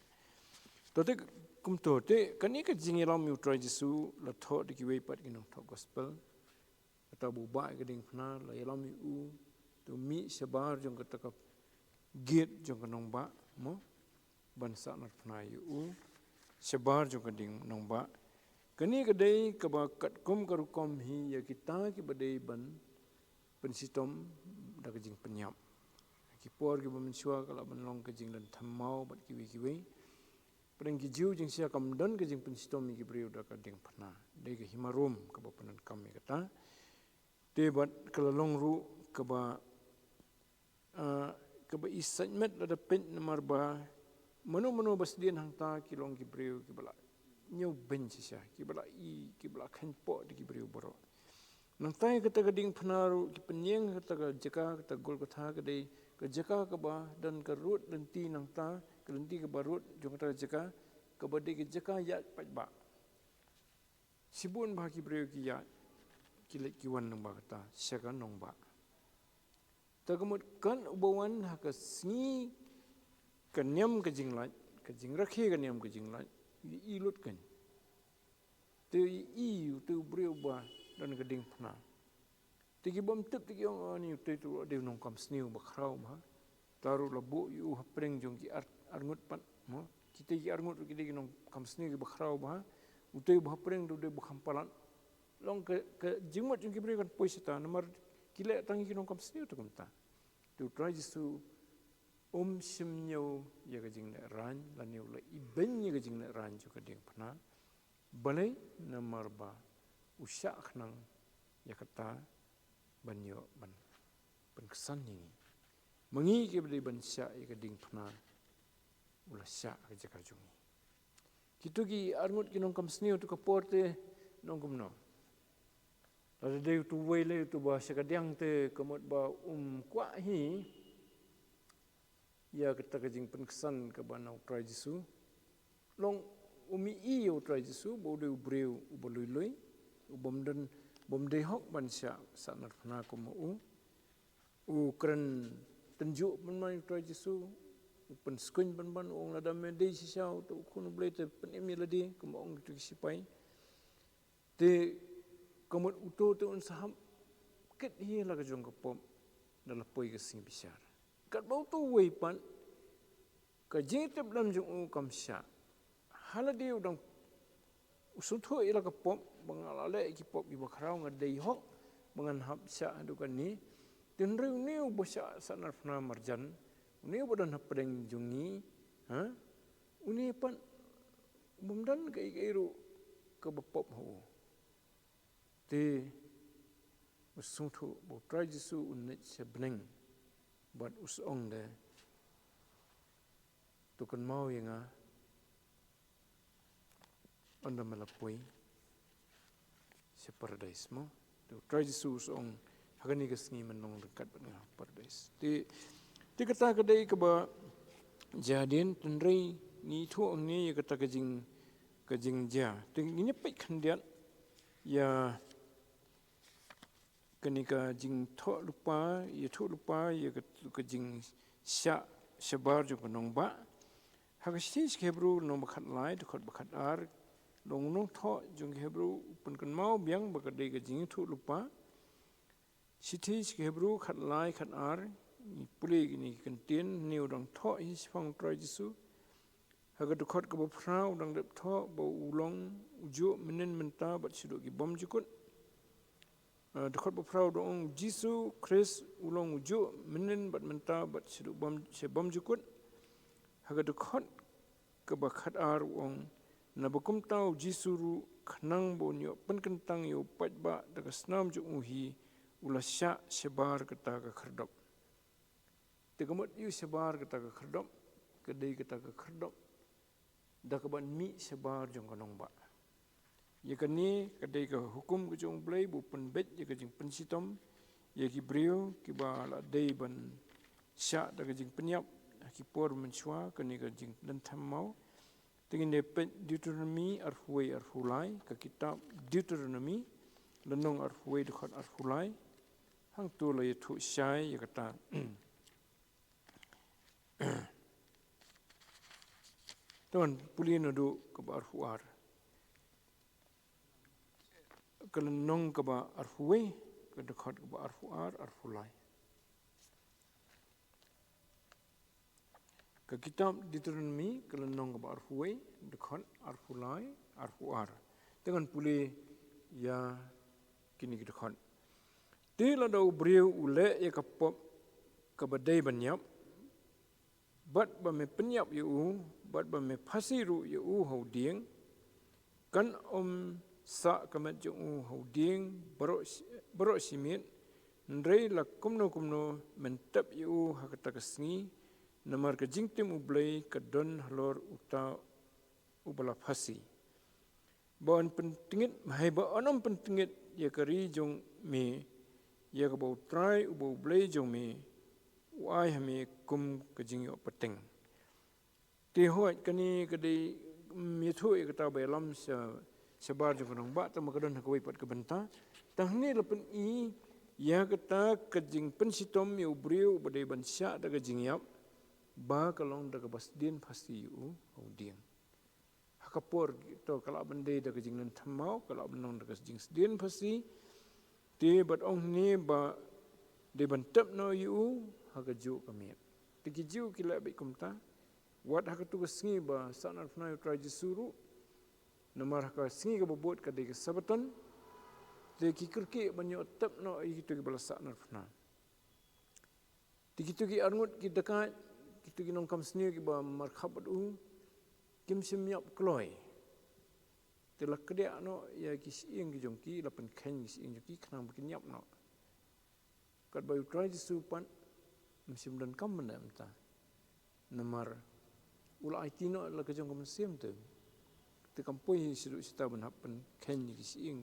To te kumto te kane ka jingïalam ïa u Trai Jisu la thoh da kiwei pat ki nongthoh gospel. Kata ba u bah ïa ka diengphna la ïalam ïa u, te u mih shabar jong kata ka gate jong ka nongbah mo, ban sahnarphna ïa u shabar jong ka dieng nongbah. Kane ka dei kaba katkum ka rukom hi ïa kita kiba dei ban pynshitom da ka jingpynïap. Ki por kiba mynshuwa ka lah ban long ka jingdon thymmai bad kiwei kiwei. Pdeng ki Jiw jingshisha kam don ka jingpynshitom ïa ki briew da ka diengphna. Dei ka hima Rom kaba pyndonkam ïa kata. Te bad ka la long ruh kaba, ah, kaba i sait met lada peit namar ba mano mano ba sdien hangta ki long ki briew kiba la ñiewbeiñ shisha, kiba la i, kiba la kheiñpoh da ki briew baroh. Nangta ïa kata ka diengphna ruh ki pynïeng ha kata ka jaka, kata Golgotha ka dei ka jaka kaba don ka rud lynti nangta, ka lynti kaba rud jong kata ka jaka, kaba dei ka jaka ïaid paidbah. Shibun bha ki briew ki ïaid, ki leit ki wan lyngba kata sha ka nongbah. Te ka mut kan uba wan ha ka sngi ka niam ka jinglait, ka jingrakhe ka niam ka jinglait, i lut kan. Te i, i, te u briew ba don ka diengphna. Te ki bym tip te ki ong, "Ani, utei tu dei u nongkam sniew ba khraw bha." Te ruh la buh ïa u hapdeng jong ki ar, arngut pat mo. Kita ki arngut ruh ki dei ki nongkam sniew kiba khraw bha. Utei ba hapdeng tu dei ba kham palat. Long ka, ka jingmut jong ki briew kan poi shata namar ki leh tang ki nongkam sniew te kumta. Te u Trai Jisu um shim ñiew ïa ka jinglehrain, lane u la ibeiñ ïa ka jinglehrain jong ka diengphna. Balei? Namar ba u shah khnang ïa kata ban ïoh ban pynksan ïa ngi. Ma ngi kiba dei ban shah ïa ka diengphna, u la shah ha ka jaka jong ngi. Kito ki arngut ki nongkam sniew tu ka por te nongkumno? Lada dei utu uwei lei utu ba shakadiang te ka mut ba um kwah hi ïa kata ka jingpynksan kaba na u Trai Jisu. Long um i ïa u Trai Jisu ba u dei u briew uba lui lui, u bym don, bym dei hok ban shah sahnarphna kum u. U kren tynjuh pynban ïa u Trai Jisu, u pynskuiñ pynban, u ong, "Lada me dei shisha uta u Khun u Blei te pynim ïa lade," kumba ong kito ki sipai. Te ka mut uto te un sa hap kit hi la ka jong ka pop da la poi ka sngi bishar. Katba uto uwei pat ka jingtip lem jong u kam shah. Ha lade u dang u sngewthuh ïa la ka pop ba nga la leh ki pop kiba khraw, nga dei hok ba ngan hap shah haduh kane. Te hynrei une uba shah sahnarphna marjan, une uba don hapdeng jong ngi, ha? Une pat bym don kaei kaei ruh kaba pop ha u. Te u sngewthuh ba u Trai Jisu un leit sha bneng bad u sa ong de, "To kynmaw ïa nga ynda me la poi sha paradais mo." Te u Trai Jisu u sa ong, "Ha kane ka sngi men long ryngkat bad nga ha paradais." Te, te kata ka dei kaba jia hadien, hynrei ngi ithuh hangne ïa kata ka jing, ka jingjia. Te ngin ïa peit khyndiat ïa kane ka jingthoh lypa, ïathuh lypa ïa ka, ka jingshah shabar jong ka nongbah. Ha ka shithi sha ki Hebru lynnong ba khatlai, dkhot ba khatar, long u nongthoh jong ki Hebru u pynkynmaw biang ba ka dei ka jingïathuh lypa. Shithi sha ki Hebru khatlai khatar, ngi pule kine ki kyntien, une u dang thoh hi shaphang u Trai Jisu. Ha ka dkhot kaba phra u dang dep thoh ba u long ujuh mynnin mynta bad shaduh ki bymjukut. Ah, dkhot ba phra u dang ong, "U Jisu Khrist u long ujuh mynnin bad mynta bad shaduh bym, sha bymjukut." Ha ka dkhot kaba khatar u ong, "Naba kumta u Jisu ruh khnang ba un ïoh pynkyntang ïa u paidbah da ka snam jong u hi, u la shah shabar kata ka khyrdop." Te ka mut ïa u shabar kata ka khyrdop, ka dei kata ka khyrdop da kaban mih shabar jong ka nongbah. Ïa kane ka dei ka hukum ka jong U Blei ba u pynbeit ïa ka jingpynshitom ïa ki briew kiba la dei ban shah da ka jingpynïap ha ki por mynshuwa, kane ka jingdon thymmai. Te ngin ïa peit Deuteronomi arphew wei arphew lai, ka kitab Deuteronomi, lynnong arphew wei dkhot arphew lai. Hangto la ïathuh shai ïa kata. Pule naduh kaba arphew ar. Ka lynnong kaba arphew wei, ka dkhot kaba arphew ar, arphew lai. Ka kitab Deuteronomi, ka lynnong kaba arphew wei, dkhot arphew lai, arphew ar. Te ngan pule ïa kine ki dkhot. Te lada u briew u leh ïa ka pop kaba dei ban ïap, bad ba me pynïap ïa u, bad ba me phasi ruh ïa u ha u dieng, kan ym sah ka met jong u ha u dieng baroh shi-, baroh shi miet, hynrei la kumno kumno men tep ïa u ha kata ka sngi, namar ka jingtim U Blei ka don halor uta uba la phasi. Ba yn pyntngit, haba yn ym pyntngit ïa ka ri jong me, ïa kaba U Trai uba U Blei jong me u ai ha me kum ka jingïoh pateng. Te hooid kane ka dei, mm, ïathuh ïa kata ba ïalam sha, shabar jong ka nongbah, tang ba ka don ha kawei pat ka bynta. Tang hangne la pyni ïa kata ka jingpynshitom ïa u briew uba dei ban shah da ka jingïap, ba ka long da kaba sdien phasi ïa u ha u dieng. Ha ka por to ka lah ban dei da ka jinglen thymmai, ka lah ban long da ka jingsdien phasi. Te bad ong hangne ba dei ban tep noh ïa u ha kajuh ka miet. Te ki Jiw ki leh beit kumta. Wat ha katu ka sngi ba sahnarphna ïa U Trai Jisu ruh, namar ha ka sngi kaba bud ka dei ka Sabbaton. Te ki kyrkieh ban ïoh tep noh ïa kito kiba la sahnarphna. Te kito ki arngut ki dakaid, kito ki nongkam sniew kiba markhap bad u, kim shym ïap kloi. Te la kdiah noh ïa ki shyieng ki jong ki, la pynkheiñ ki shyieng jong ki khnang ba kin ïap noh. Katba U Trai Jisu pat ym shym donkam ban leh kumta. Namar u la aiti noh la ka jong ka mynsiem te. Te kam poi hi shaduh shata ban hap pynkheiñ ïa ki shyieng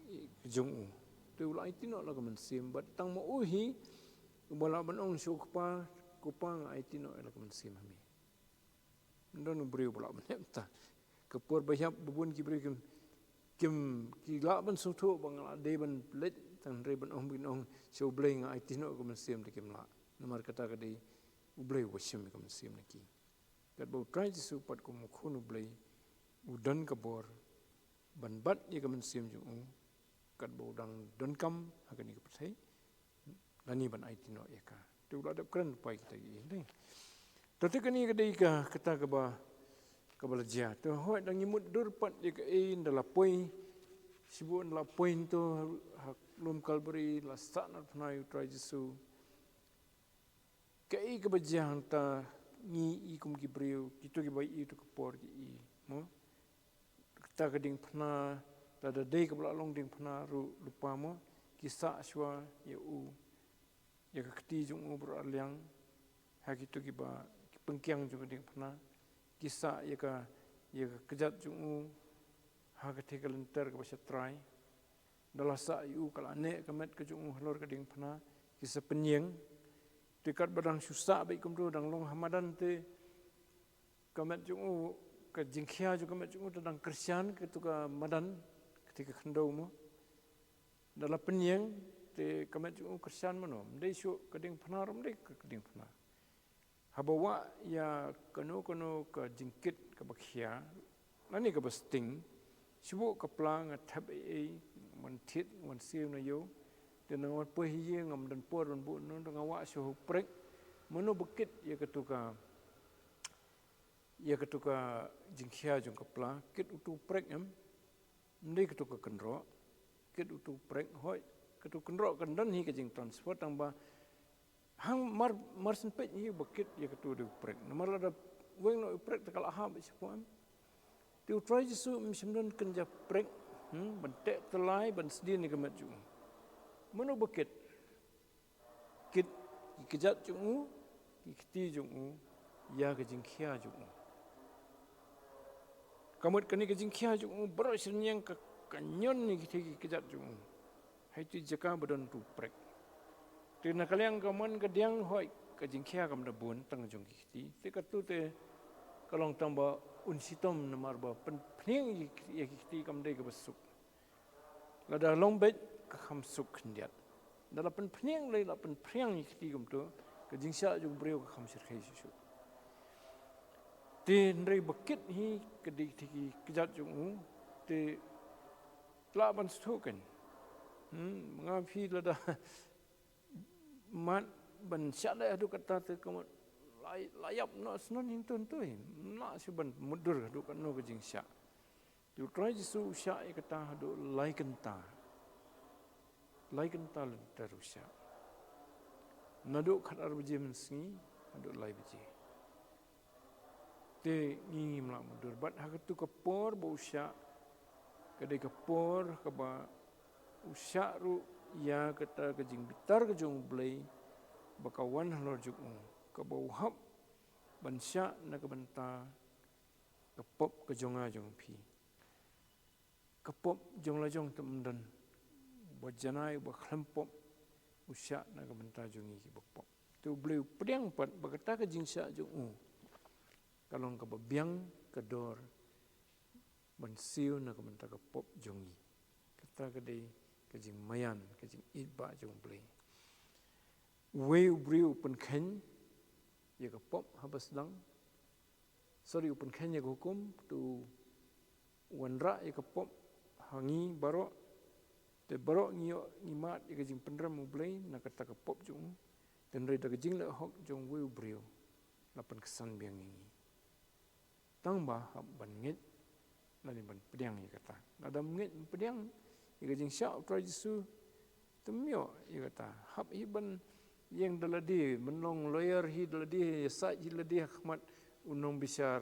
ki jong u. Te u la aiti noh la ka mynsiem, bad tang ma u hi uba lah ban ong sha u Kpa, Kpa, nga aiti noh la ka mynsiem ha me. Ym don u briew ba lah ban leh kumta. Ka por ba ïap ba bun ki briew kim, kim, ki lah ban sngewthuh ba nga lah dei ban leit, tang hynrei ban ong, ban ong sha U Blei nga aiti noh ka mynsiem te kim lah. Namar kata ka dei U Blei uba shim ka mynsiem na ki. Katba U Trai Jisu pat kum u Khun U Blei u don ka bor ban bat ïa ka mynsiem jong u, katba u dang donkam ha kane ka pyrthei, lane ban aiti noh ïa ka. Te u la dep kren lypa ïa kita kiei, dei. To te kane ka dei ka, kata kaba, kaba la jia. To hooid, dang ïa mutdur pat ïa kaei, ynda la poi, shibun la poi hangto ha lum Kalbari, la sahnarphna ïa U Trai Jisu. Kaei kaba jia hangta, ngi i kum ki briew, kito kiba i to ka por ki i, mo? Kata ka diengphna, lada dei kaba la long diengphna ruh lypa, mo, ki sah shuwa ïa u, ïa ka kti jong u baroh arliang, ha kito kiba, ki pynkiang jong ka diengphna, ki sah ïa ka, ïa ka kjat jong u, ha katei ka lynter kaba shatrai. Da la sah ïa u ka la neh ka met ka jong u halor ka diengphna, ki sa pynïeng. Te katba dang shu sah beit kumto, dang long ha madan te, ka met jong u, ka jingkhia jong ka met jong u te dang kyrshan kato ka madan, katei ka khyndew, mo. Da la pynïeng te ka met jong u kyrshan mano, ym dei shuh ka diengphna, ym dei ka diengphna. Haba wah ïa kano kano ka jingkit kaba khia, lane kaba sting, shibun ka pla nga thep ei ei, wan thied, wan siew na ïew, te nga wan poi ha ïing, ngam don por ban buh, nangta nga wah shuh u prek, mano ba kit ïa kato ka, ïa kato ka jingkhia jong ka pla, kit uto u prek em, ym dei kato ka kynroh, kit uto u prek, hooid, kato ka kynroh kan don hi ka jingtransfer, tang ba hang mar, mar shen peit hi ba kit ïa kato u dei u prek. Namar lada weng noh u prek te ka la hap shapoh em. Te U Trai Jisu ym shym don kynja prek, hmm, ban teh tyllai, ban sdien ïa ka met jong u. Mano ba kit? Kit ki kjat jong u, ki kti jong u, ïa ka jingkhia jong u. Ka mut kane ka jingkhia jong u, baroh shi rynïeng ka, ka ñion ïa kitei ki kjat jong u. Ha itei i jaka ba don uto u prek. Te na ka liang ka mon ka diang, hooid, ka jingkhia kam da bun tang jong ki kti. Te kato te ka long tang ba un shitom namar ba pyn-, pynïeng ïa ki, ïa ki kti kam dei kaba suk. Lada long beit ka kham suk khyndiat. Da la pynpynïeng lei, la pynpynïeng ïa ki kti kumto, ka jingshah jong u briew ka kham shyrkhei shuh shuh. Te hynrei ba kit hi ka dei ki kjat jong u, te lah ban sngewthuh kan. Hmm, nga phi lada mat ban shah leh haduh katta te ka mut la, la ïap noh snon hynto hynto hi. Lah shu ban mutdur haduh katno ka jingshah. Te u Trai Jisu u shah ïa kata haduh lai kynta. Lai kynta lynter u shah. Naduh khat ar baje mynsngi haduh lai baje. Te ngi ngim lah mutdur bad ha katu ka por ba u shah, ka dei ka por kaba u shah ruh ïa kata ka jingbitar ka jong U Blei ba ka wan halor jong u, kaba u hap ban shah na ka bynta ka pop ka jong nga jong phi. Ka pop jong la jong te ym don uba janai, uba khlem pop, u shah na ka bynta jong ngi kiba pop. Te U Blei u pdiang pat ba kata ka jingshah jong u ka long kaba biang ka dor ban siew na ka bynta ka pop jong ngi. Kata ka dei ka jingmaïan, ka jingïeit ba jong U Blei. Uwei u briew u pynkheiñ ïa ka pop haba sdang, sorry, u pynkheiñ ïa ka hukum, te u wanrah ïa ka pop ha ngi baroh. Te baroh ngi ïoh, ngi mad ïa ka jingpynrem U Blei na kata ka pop jong u. Te hynrei da ka jingleh hok jong uwei u briew la pynksan biang ïa ngi. Tang ba hap ban ngeit lane ban pdiang ïa kata. Lada ym ngeit ym pdiang ïa ka jingshah U Trai Jisu, te ym ïoh ïa kata. Hap hi ban ïeng da lade, ban long lawyer hi da lade, ïasaid hi da lade ha khmat u nongbishar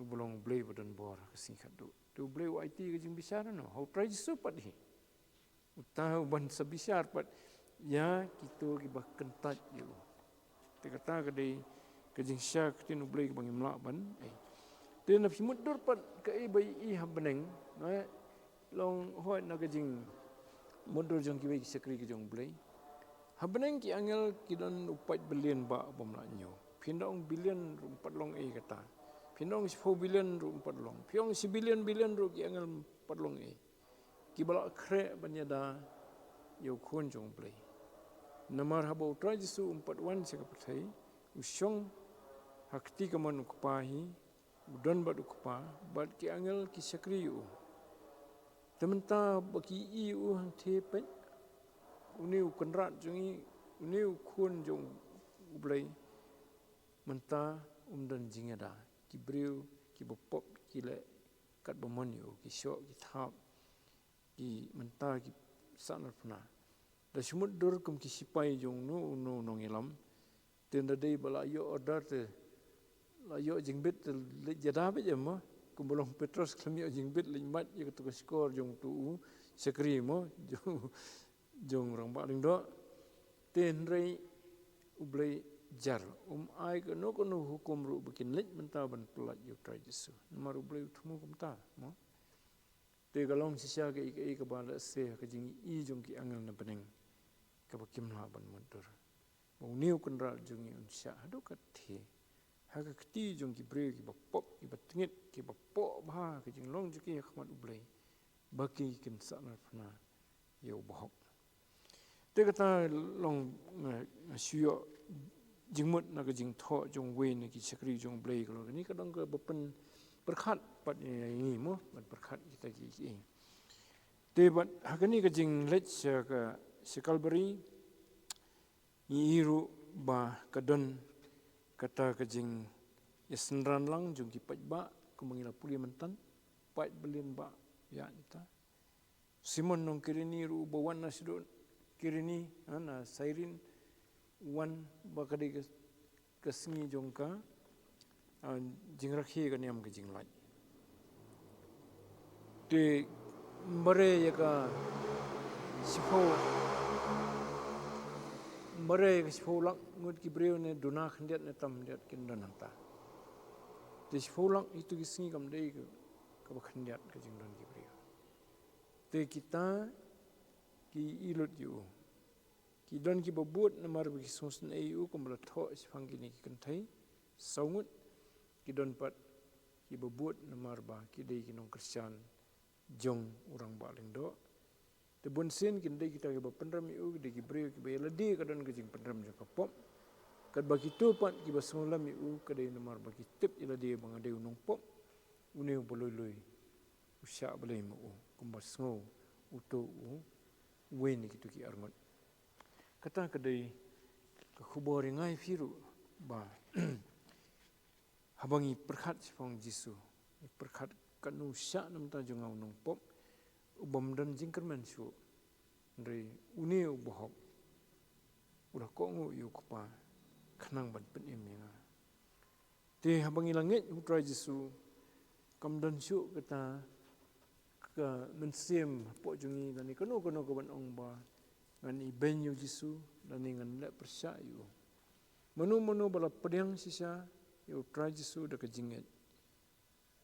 uba long U Blei ba don bor ha ka sngi khatduh. Te U Blei u aiti ïa ka jingbishar noh ha U Trai Jisu pat hi. Uta u ban sa bishar pat ïa kito kiba kyntait ïa u. Te kata ka dei ka jingshah ka ktien U Blei kaba ngim lah ban ei. Te na phi mutdur pat kaei ba i ha bneng, na long hoi na ka jingmutdur jong kiwei ki shakri ka jong U Blei. Ha bneng ki angel ki don u pait billion ba bym lah ñiew. Phin da ong billion ruh ym pat long ei kata. Phin da ong shiphew billion ruh ym pat long. Phi ong shi billion billion ruh ki angel ym pat long ei. Kiba la khreh ban ïada ïa u Khun jong U Blei. Namar haba U Trai Jisu um pat wan sha ka pyrthei, u shong ha kti kamon U Kpa hi, u don bad U Kpa, bad ki angel ki shakri ïa u. Te mynta ba ki ïohi ïa u hangthie peit, une u Kynrad jong ngi, une u Khun jong U Blei, mynta um don jingïada. Ki briew kiba pop ki leh katba mon ïa u, ki shoh, ki thap, ki mynta ki sahnarphna. Da shu mutdur kum ki shipai jong uno uno u nongïalam. Te ynda dei ba la ïoh order te la ïoh jingbit te leit ïada beit em mo. Kumba long Petros khlem ïoh jingbit leit mad ïa katu ka shkor jong utu u shakri mo, jong, jong u rangbah lyngdoh. Te hynrei U Blei jar, um ai kano kano hukum ruh ba kin leit mynta ban pyllait ïa U Trai Jisu. Namar U Blei u thmu kumta mo. Te ka long shisha kaei kaei kaba la seh ha ka jingïohi jong ki angel na bneng, kaba kim lah ban mutdur. Ba une u Kynrad jong ngi un shah haduh kathie ha ka kti jong ki briew kiba pop, kiba tngit, kiba poh bha ha ka jinglong jong ki ha khmat U Blei, ba ki kin sahnarphna ïa u bahok. Te kata long, eh, shu ïoh jingmut na ka jingthoh jong uwei na ki shakri jong U Blei, ka long kane ka dang kaba pynpyrkhat pat ïa ngi mo, ban pyrkhat kita kiei kiei. Te bad ha kane ka jingleit sha ka, sha Kalbari, ngi ïohi ruh ba ka don kata ka jingïasynran lang jong ki paidbah, kumba ngi la pule mynta, paid billion ba ïa kita. Simon nong Kireni ruh uba wan na shaduh Kireni, ha, na Sairin, wan ba ka dei ka, ka sngi jong ka, ah, jingrakhe ka niam ka jinglait. Te ym bare ïa ka shiphew, ym bare ïa ka shiphew lak ngut ki briew ne duna khyndiat ne tam khyndiat kin don hangta. Te shiphew lak itu ki sngi kam dei ka, kaba khyndiat ka jingdon ki briew. Te kita ki ïohi lut ïa u. Ki don kiba bud namar ba ki sngewsynei ïa u kumba la thoh shaphang kine ki kynthei saw ngut. Ki don pat kiba bud namar ba ki dei ki nongkyrshan jong u rangbah lyngdoh. Te bunsien kin dei kita kiba pynrem ïa u, ki dei ki briew kiba ïa lade ka don ka jingpynrem jong ka pop. Katba kito pat kiba sngewlem ïa u ka dei namar ba ki tip ïa lade ba nga dei u nongpop, une uba lui lui u shah Blei ma u, kumba sngew uto uwei na kito ki arngut. Kata ka dei ka khubor ïa nga ïa phi ruh ba haba ngi pyrkhat shaphang Jisu, ngi pyrkhat katno u shah na bynta jong nga u nongpop ubym don jingkyrmen shuh. Hynrei une uba hok u la kohnguh ïa u Kpa khnang ban pynim ïa nga. Te haba ngi la ngeit ha u Trai Jisu, kam don shuh kata ka mynsiem hapoh jong ngi lane kano kano ka ban ong ba ngan ibeiñ ïa u Jisu lane ngan leh pyrshah ïa u. Mano mano ba la pdiang shisha ïa u Trai Jisu da ka jingngeit,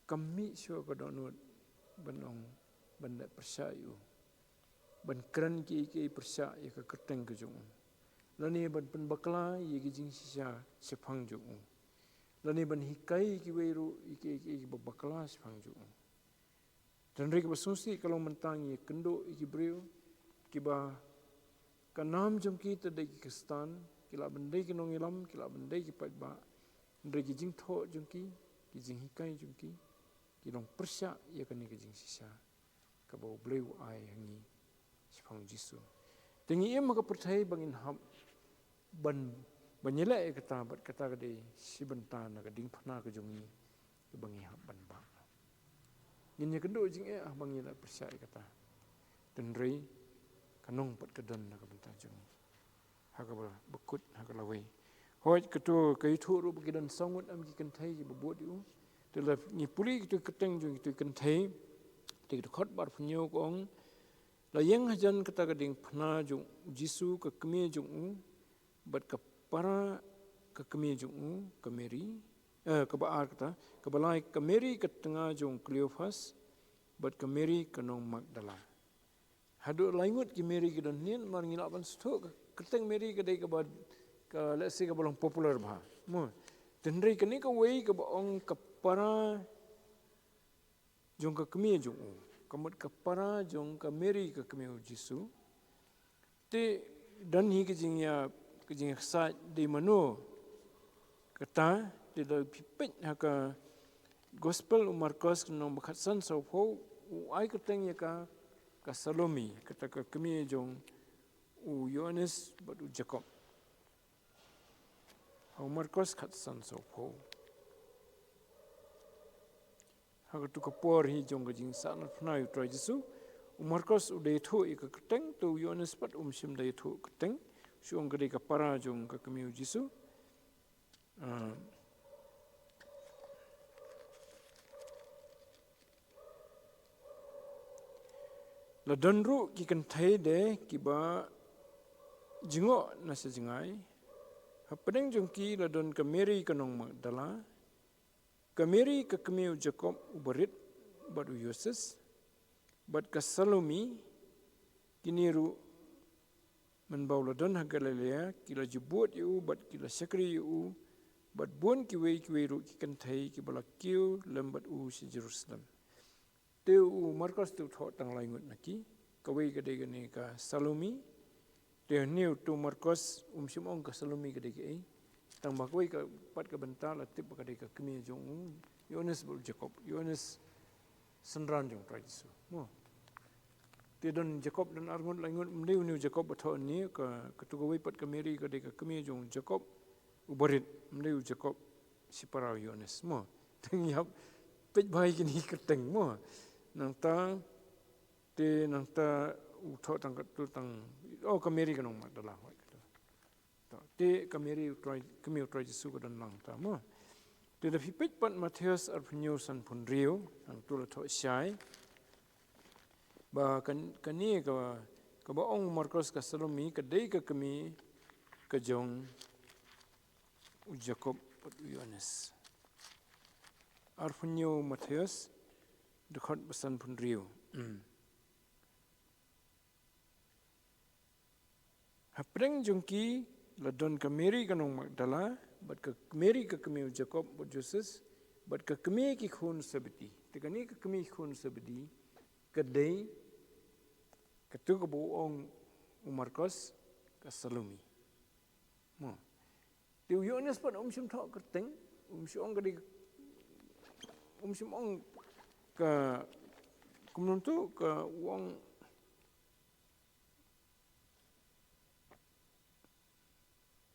kam mih shuh ka dohnud ban ong ban leh pyrshah ïa u, ban kren kiei kiei pyrshah ïa ka kyrteng ka jong u, lane ban pynbakla ïa ki jingshisha shaphang jong u, lane ban hikai ïa kiwei ruh ïa kiei kiei kiba bakla shaphang jong u. Hynrei kaba sngewsih ka long mynta ngi ïakynduh ïa ki briew kiba ka nam jong ki te dei ki Khristan, ki lah ban dei ki nongïalam, ki lah ban dei ki paidbah, hynrei ki jingthoh jong ki, ki jinghikai jong ki, ki long pyrshah ïa kane ka jingshisha kaba U Blei u ai ha ngi shaphang Jisu. Te ngi im ha ka pyrthei ba ngin hap ban, ban ïaleh ïa kata, bad kata ka dei shi bynta na ka diengphna ka jong ngi kaba ngi hap ban bah. Ngin ïakynduh jingeh haba ngi la pyrshah ïa kata. Hynrei ka nong pat ka don na ka bynta jong ngi ha kaba bakut ha ka lawei. Hooid, kato ka ïathuh ruh ba ki don saw ngut em ki kynthei kiba bud ïa u. Te lada ngi pule kito ki kyrteng jong kito ki kynthei, te ki dkhot ba arphew hynñiew ka ong, la ïeng hajan kata ka diengphna jong u Jisu ka kmie jong u, bad ka para ka kmie jong u ka Mary, eh, kaba ar kata, kaba lai ka Mary ka tnga jong u Kleophas, bad ka Mary ka nong Magdala. Haduh lai ngut ki Mary ki don hangne, namar ngi lah ban sngewthuh ka kyrteng Mary ka dei kaba, ka, let's say, kaba long popular bha. Mo. Hynrei kane kawei kaba ong ka para jong ka kmie jong u, ka mut ka para jong ka Mary ka kmie u Jisu. Te don hi ka jingïa, ka jingïaksaid dei mano kata, te lada phi peit ha ka Gospel u Markos ka lynnong ba khatsan sawphew, u ai kyrteng ïa ka, ka Salome, kata ka kmie jong u Ïoannis bad u Jakob. Ha u Markos khatsan sawphew. Ha kato ka por hi jong ka jingsahnarphna ïa u Trai Jisu, u Markos u da ïathuh ïa ka kyrteng, te u Ïoannis pat um shym da ïathuh kyrteng, shu ong ka dei ka para jong ka kmie u Jisu. Ah. La don ruh ki kynthei de kiba jngoh na sha jngai. Hapdeng jong ki la don ka Mary ka nong Magdala, ka Mary ka kmie u Jakob uba rit bad u Ïoses, bad ka Salome, kine ruh mynba u la don ha Galilea, ki la ju bud ïa u, bad ki la shakri ïa u, bad bun kiwei kiwei ruh ki kynthei kiba la kiew lem bad u sha Jerusalem. Te u Markos te u thoh tang lai ngut na ki, kawei ka dei kane ka Salome. Te hangne uto u Markos um shym ong ka Salome ka dei kaei. Tang ba kawei ka, pat ka bynta la tip ba ka dei ka kmie jong u Ïoannis bad u Jakob. Ïoannis synran jong u Trai Jisu. Mo. Te don Jakob don arngut laingut, ym dei une u Jakob ba thoh hangne, ka, kato kawei pat ka Mary ka dei ka kmie jong u Jakob uba rit, ym dei u Jakob shipara u Ïoannis. Mo. Te ngi hap peit bha ïa kine ki kyrteng, mo. Nangta, te nangta u thoh tang kato tang, oh, ka Mary ka nong Magdala, hooid kato. To, te ka Mary u Trai, kmie u Trai Jisu ka don lang ta, mo. Te lada phi peit pat Mathaios arphew hynñiew sanphew hynriew, hangto la thoh shai ba kan, kane ka, kaba ong u Markos ka Salome ka dei ka kmie ka jong u Jakob bad u Ïoannis. Arphew hynñiew Mathaios, dkhot ba sanphew hynriew. Hmm. Hapdeng jong ki la don ka Mary ka nong Magdala, bad ka Mary ka kmie u Jakob bad Joses, bad ka kmie ki khun Sebedi. Te kane ka kmie ki khun Sebedi ka dei kato kaba u ong u Markos ka Salome. Mo. Te u Ïoannis pat um shym thoh kyrteng, um shym ong ka dei, um shym ong ka, kumno to, ka u ong,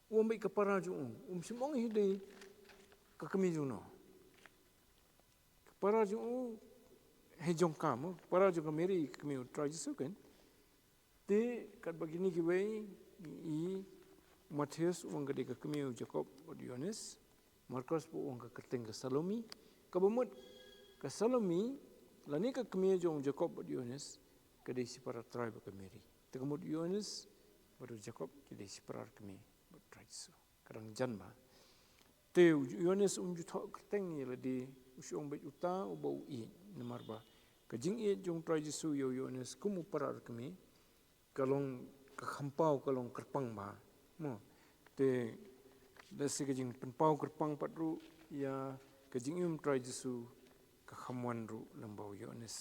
u ong beit ka para jong u, um shym ong hi dei ka kmie jong no. Ka para jong u, hei jong ka mo, ka para jong ka Mary, ka kmie u Trai Jisu kan. Te katba kine kiwei, i Mathaios u ong ka dei ka kmie u Jakob bad Ïoannis. Markos pat u ong ka kyrteng ka Salome. Kaba mut ka Salome, lane ka kmie jong u Jakob bad Ïoannis, ka dei shipara Trai bad ka Mary. Te ka mut u Ïoannis bad u Jakob ki dei shipara kmie bad Trai Jisu. Ka dang jan bha. Te u Ïoannis um ju thoh kyrteng ïa lade, u shym ong beit uta uba u ïeit, namar ba ka jingïeit jong u Trai Jisu ïa u Ïoannis kum u para kmie, ka long ka kham paw, ka long kyrpang bha. Mo, te lehse ka jingpynpaw kyrpang pat ruh ïa ka jingim u Trai Jisu ka kham wan ruh lyngba u Ïoannis.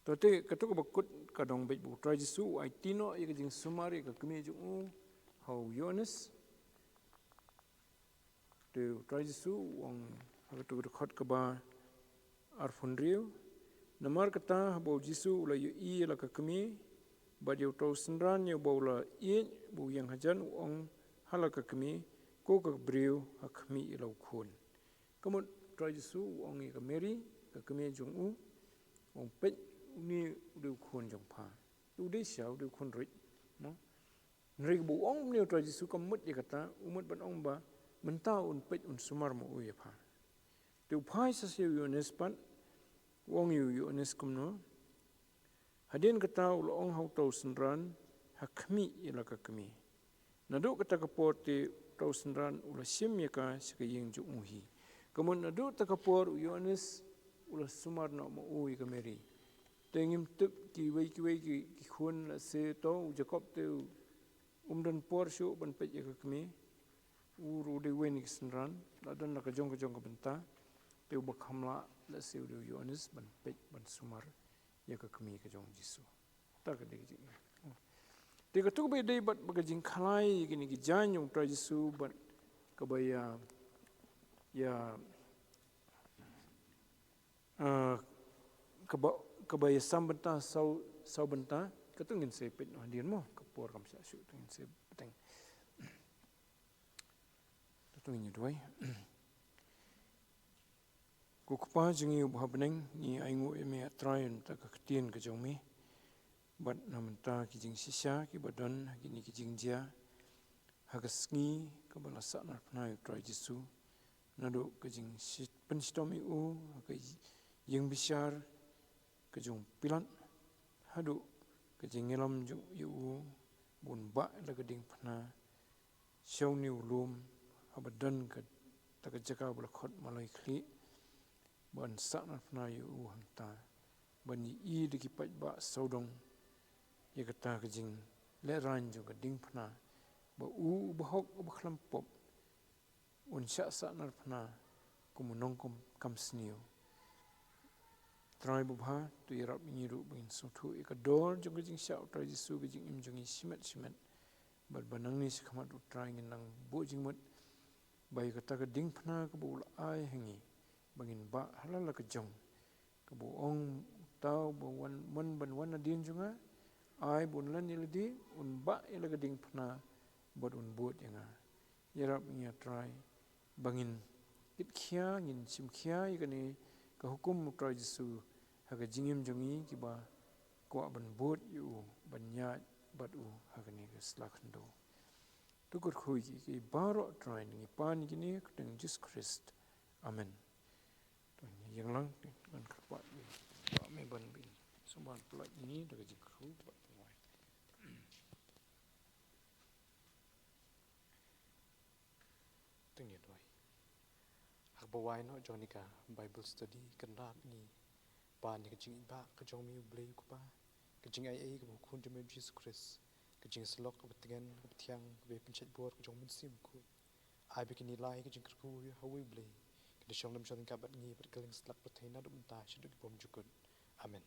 To te, kato kaba kut ka dang beit ba u Trai Jisu u aiti noh ïa ka jingsumar ïa ka kmie jong u ha u Ïoannis. Te u Trai Jisu u ong ha kato ka dkhot kaba arphew hynriew. Namar kata haba u Jisu u la ïohi ïa la ka kmie, bad ïa uto u synran ïa uba u la ïeit ba u ïeng hajan, u ong ha la ka kmie, ko ka briew, ha khmih ïa la u khun. Ka mut u Trai Jisu u ong ïa ka Mary, ka kmie jong u, u ong peit, une u dei u khun jong pha. U dei shisha, u dei u khun ruh, no? Hynrei kaba u ong une u Trai Jisu kam mut ïa kata, u mut ban ong ba mynta un peit, un sumar ma u ïa pha. Te u phai sa sha u Ïoannis pat, u ong ïa u Ïoannis kumno. Hadien kata u la ong ha uto u synran, ha khmih ïa la ka kmie. Naduh kata ka por te uto u synran u la shim ïa ka sha ka ïing jong u hi. Ka mut naduh kata ka por u Ïoannis u la sumar noh ma u ïa ka Mary. Te ngim tip kiwei kiwei ki, ki khun, lehse to u Jakob te u, um don por shuh ban peit ïa ka kmie. U ruh u dei uwei na ki synran, la don la ka jong ka jong ka bynta. Te uba kham lah lehse u dei u Ïoannis ban peit, ban sumar ïa ka kmie ka jong u Jisu. Ta ka dei ka jing. Te kato kaba ïadei bad, bad ka jingkhalai ïa kine ki jaiñ jong u Trai Jisu bad kaba ïa, ïa, ah, kaba, kaba ïasam bynta saw, saw bynta, kato ngin sa peit noh hadien mo, ka por kam shah shuh, to ngin sa bteng. To ngin ïa duwai. Ko Kpa jong ngi uba ha bneng, ngi ainguh ïa me, ah Trai, na bynta ka ktien ka jong me. Bad na bynta ki jingshisha kiba don ha kine ki jingjia ha ka sngi kaba la sahnarphna ïa u Trai Jisu. Naduh ka jingshi-, pynshitom ïa u ha ka ïing bishar ka jong u Pilat, haduh ka jingïalam jong u ïa u ba un bah ïa la ka diengphna sha une u lum, haba don kata ka jaka ba la khot Maloi Khlieh, ba un sahnarphna ïa u hangta, ban ïohi da ki paidbah sawdong ïa kata ka jinglehrain jong ka diengphna, ba u uba hok uba khlem pop un shah sahnarphna kum u nongkam, kam sniew. Trai babha, to ïarap ïa ngi ruh ba ngin sngewthuh ïa ka dor jong ka jingshah u Trai Jisu ha ka jingim jong ngi shimet shimet. Bad ba nangne shakhmat ruh Trai ngin nang buh jingmut ba ïa kata ka diengphna kaba u la ai ha ngi ba ngin bah ha la la ka jong, kaba u ong uta uba wan, mon ban wan nadien jong nga, ai ba un len ïa lade, un bah ïa la ka diengphna bad un bud ïa nga. Ïarap ïa ngi ah Trai ba ngin kitkhia, ngin shimkhia ïa kane ka hukum u Trai Jisu ha ka jingim jong ngi kiba kwah ban bud ïa u, ban ïaid bad u ha kane ka sla khyndew. To kyrkhu ïa ki baroh Trai, ngi pan ïa kine ha ka kyrteng Jisu Khrist. Amen. To ngin ïeng lang, ngan kyrpad ïa u Bah Meban ba un sumar pynlait ïa ngi da ka jingkyrkhu bad tynrai. To ngin ïa duwai. Ha kaba wai noh jong kane ka Bible study, Kynrad, ngi pan ïa ka jingïeit bah ka jong me U Blei U Kpa, ka jingaiei kaba ha u Khun jong me U Jisu Khrist, ka jingïasyllok kaba tngen, kaba thiang, kaba ïapynshait bor ka jong U Mynsiem Bakhuid. Ai ba kine lai ka jingkyrkhu ha uwei U Blei kin da shong lem shong ryngkat bad ngi bad kylleng satlak pyrthei naduh mynta shaduh ki bymjukut. Amen.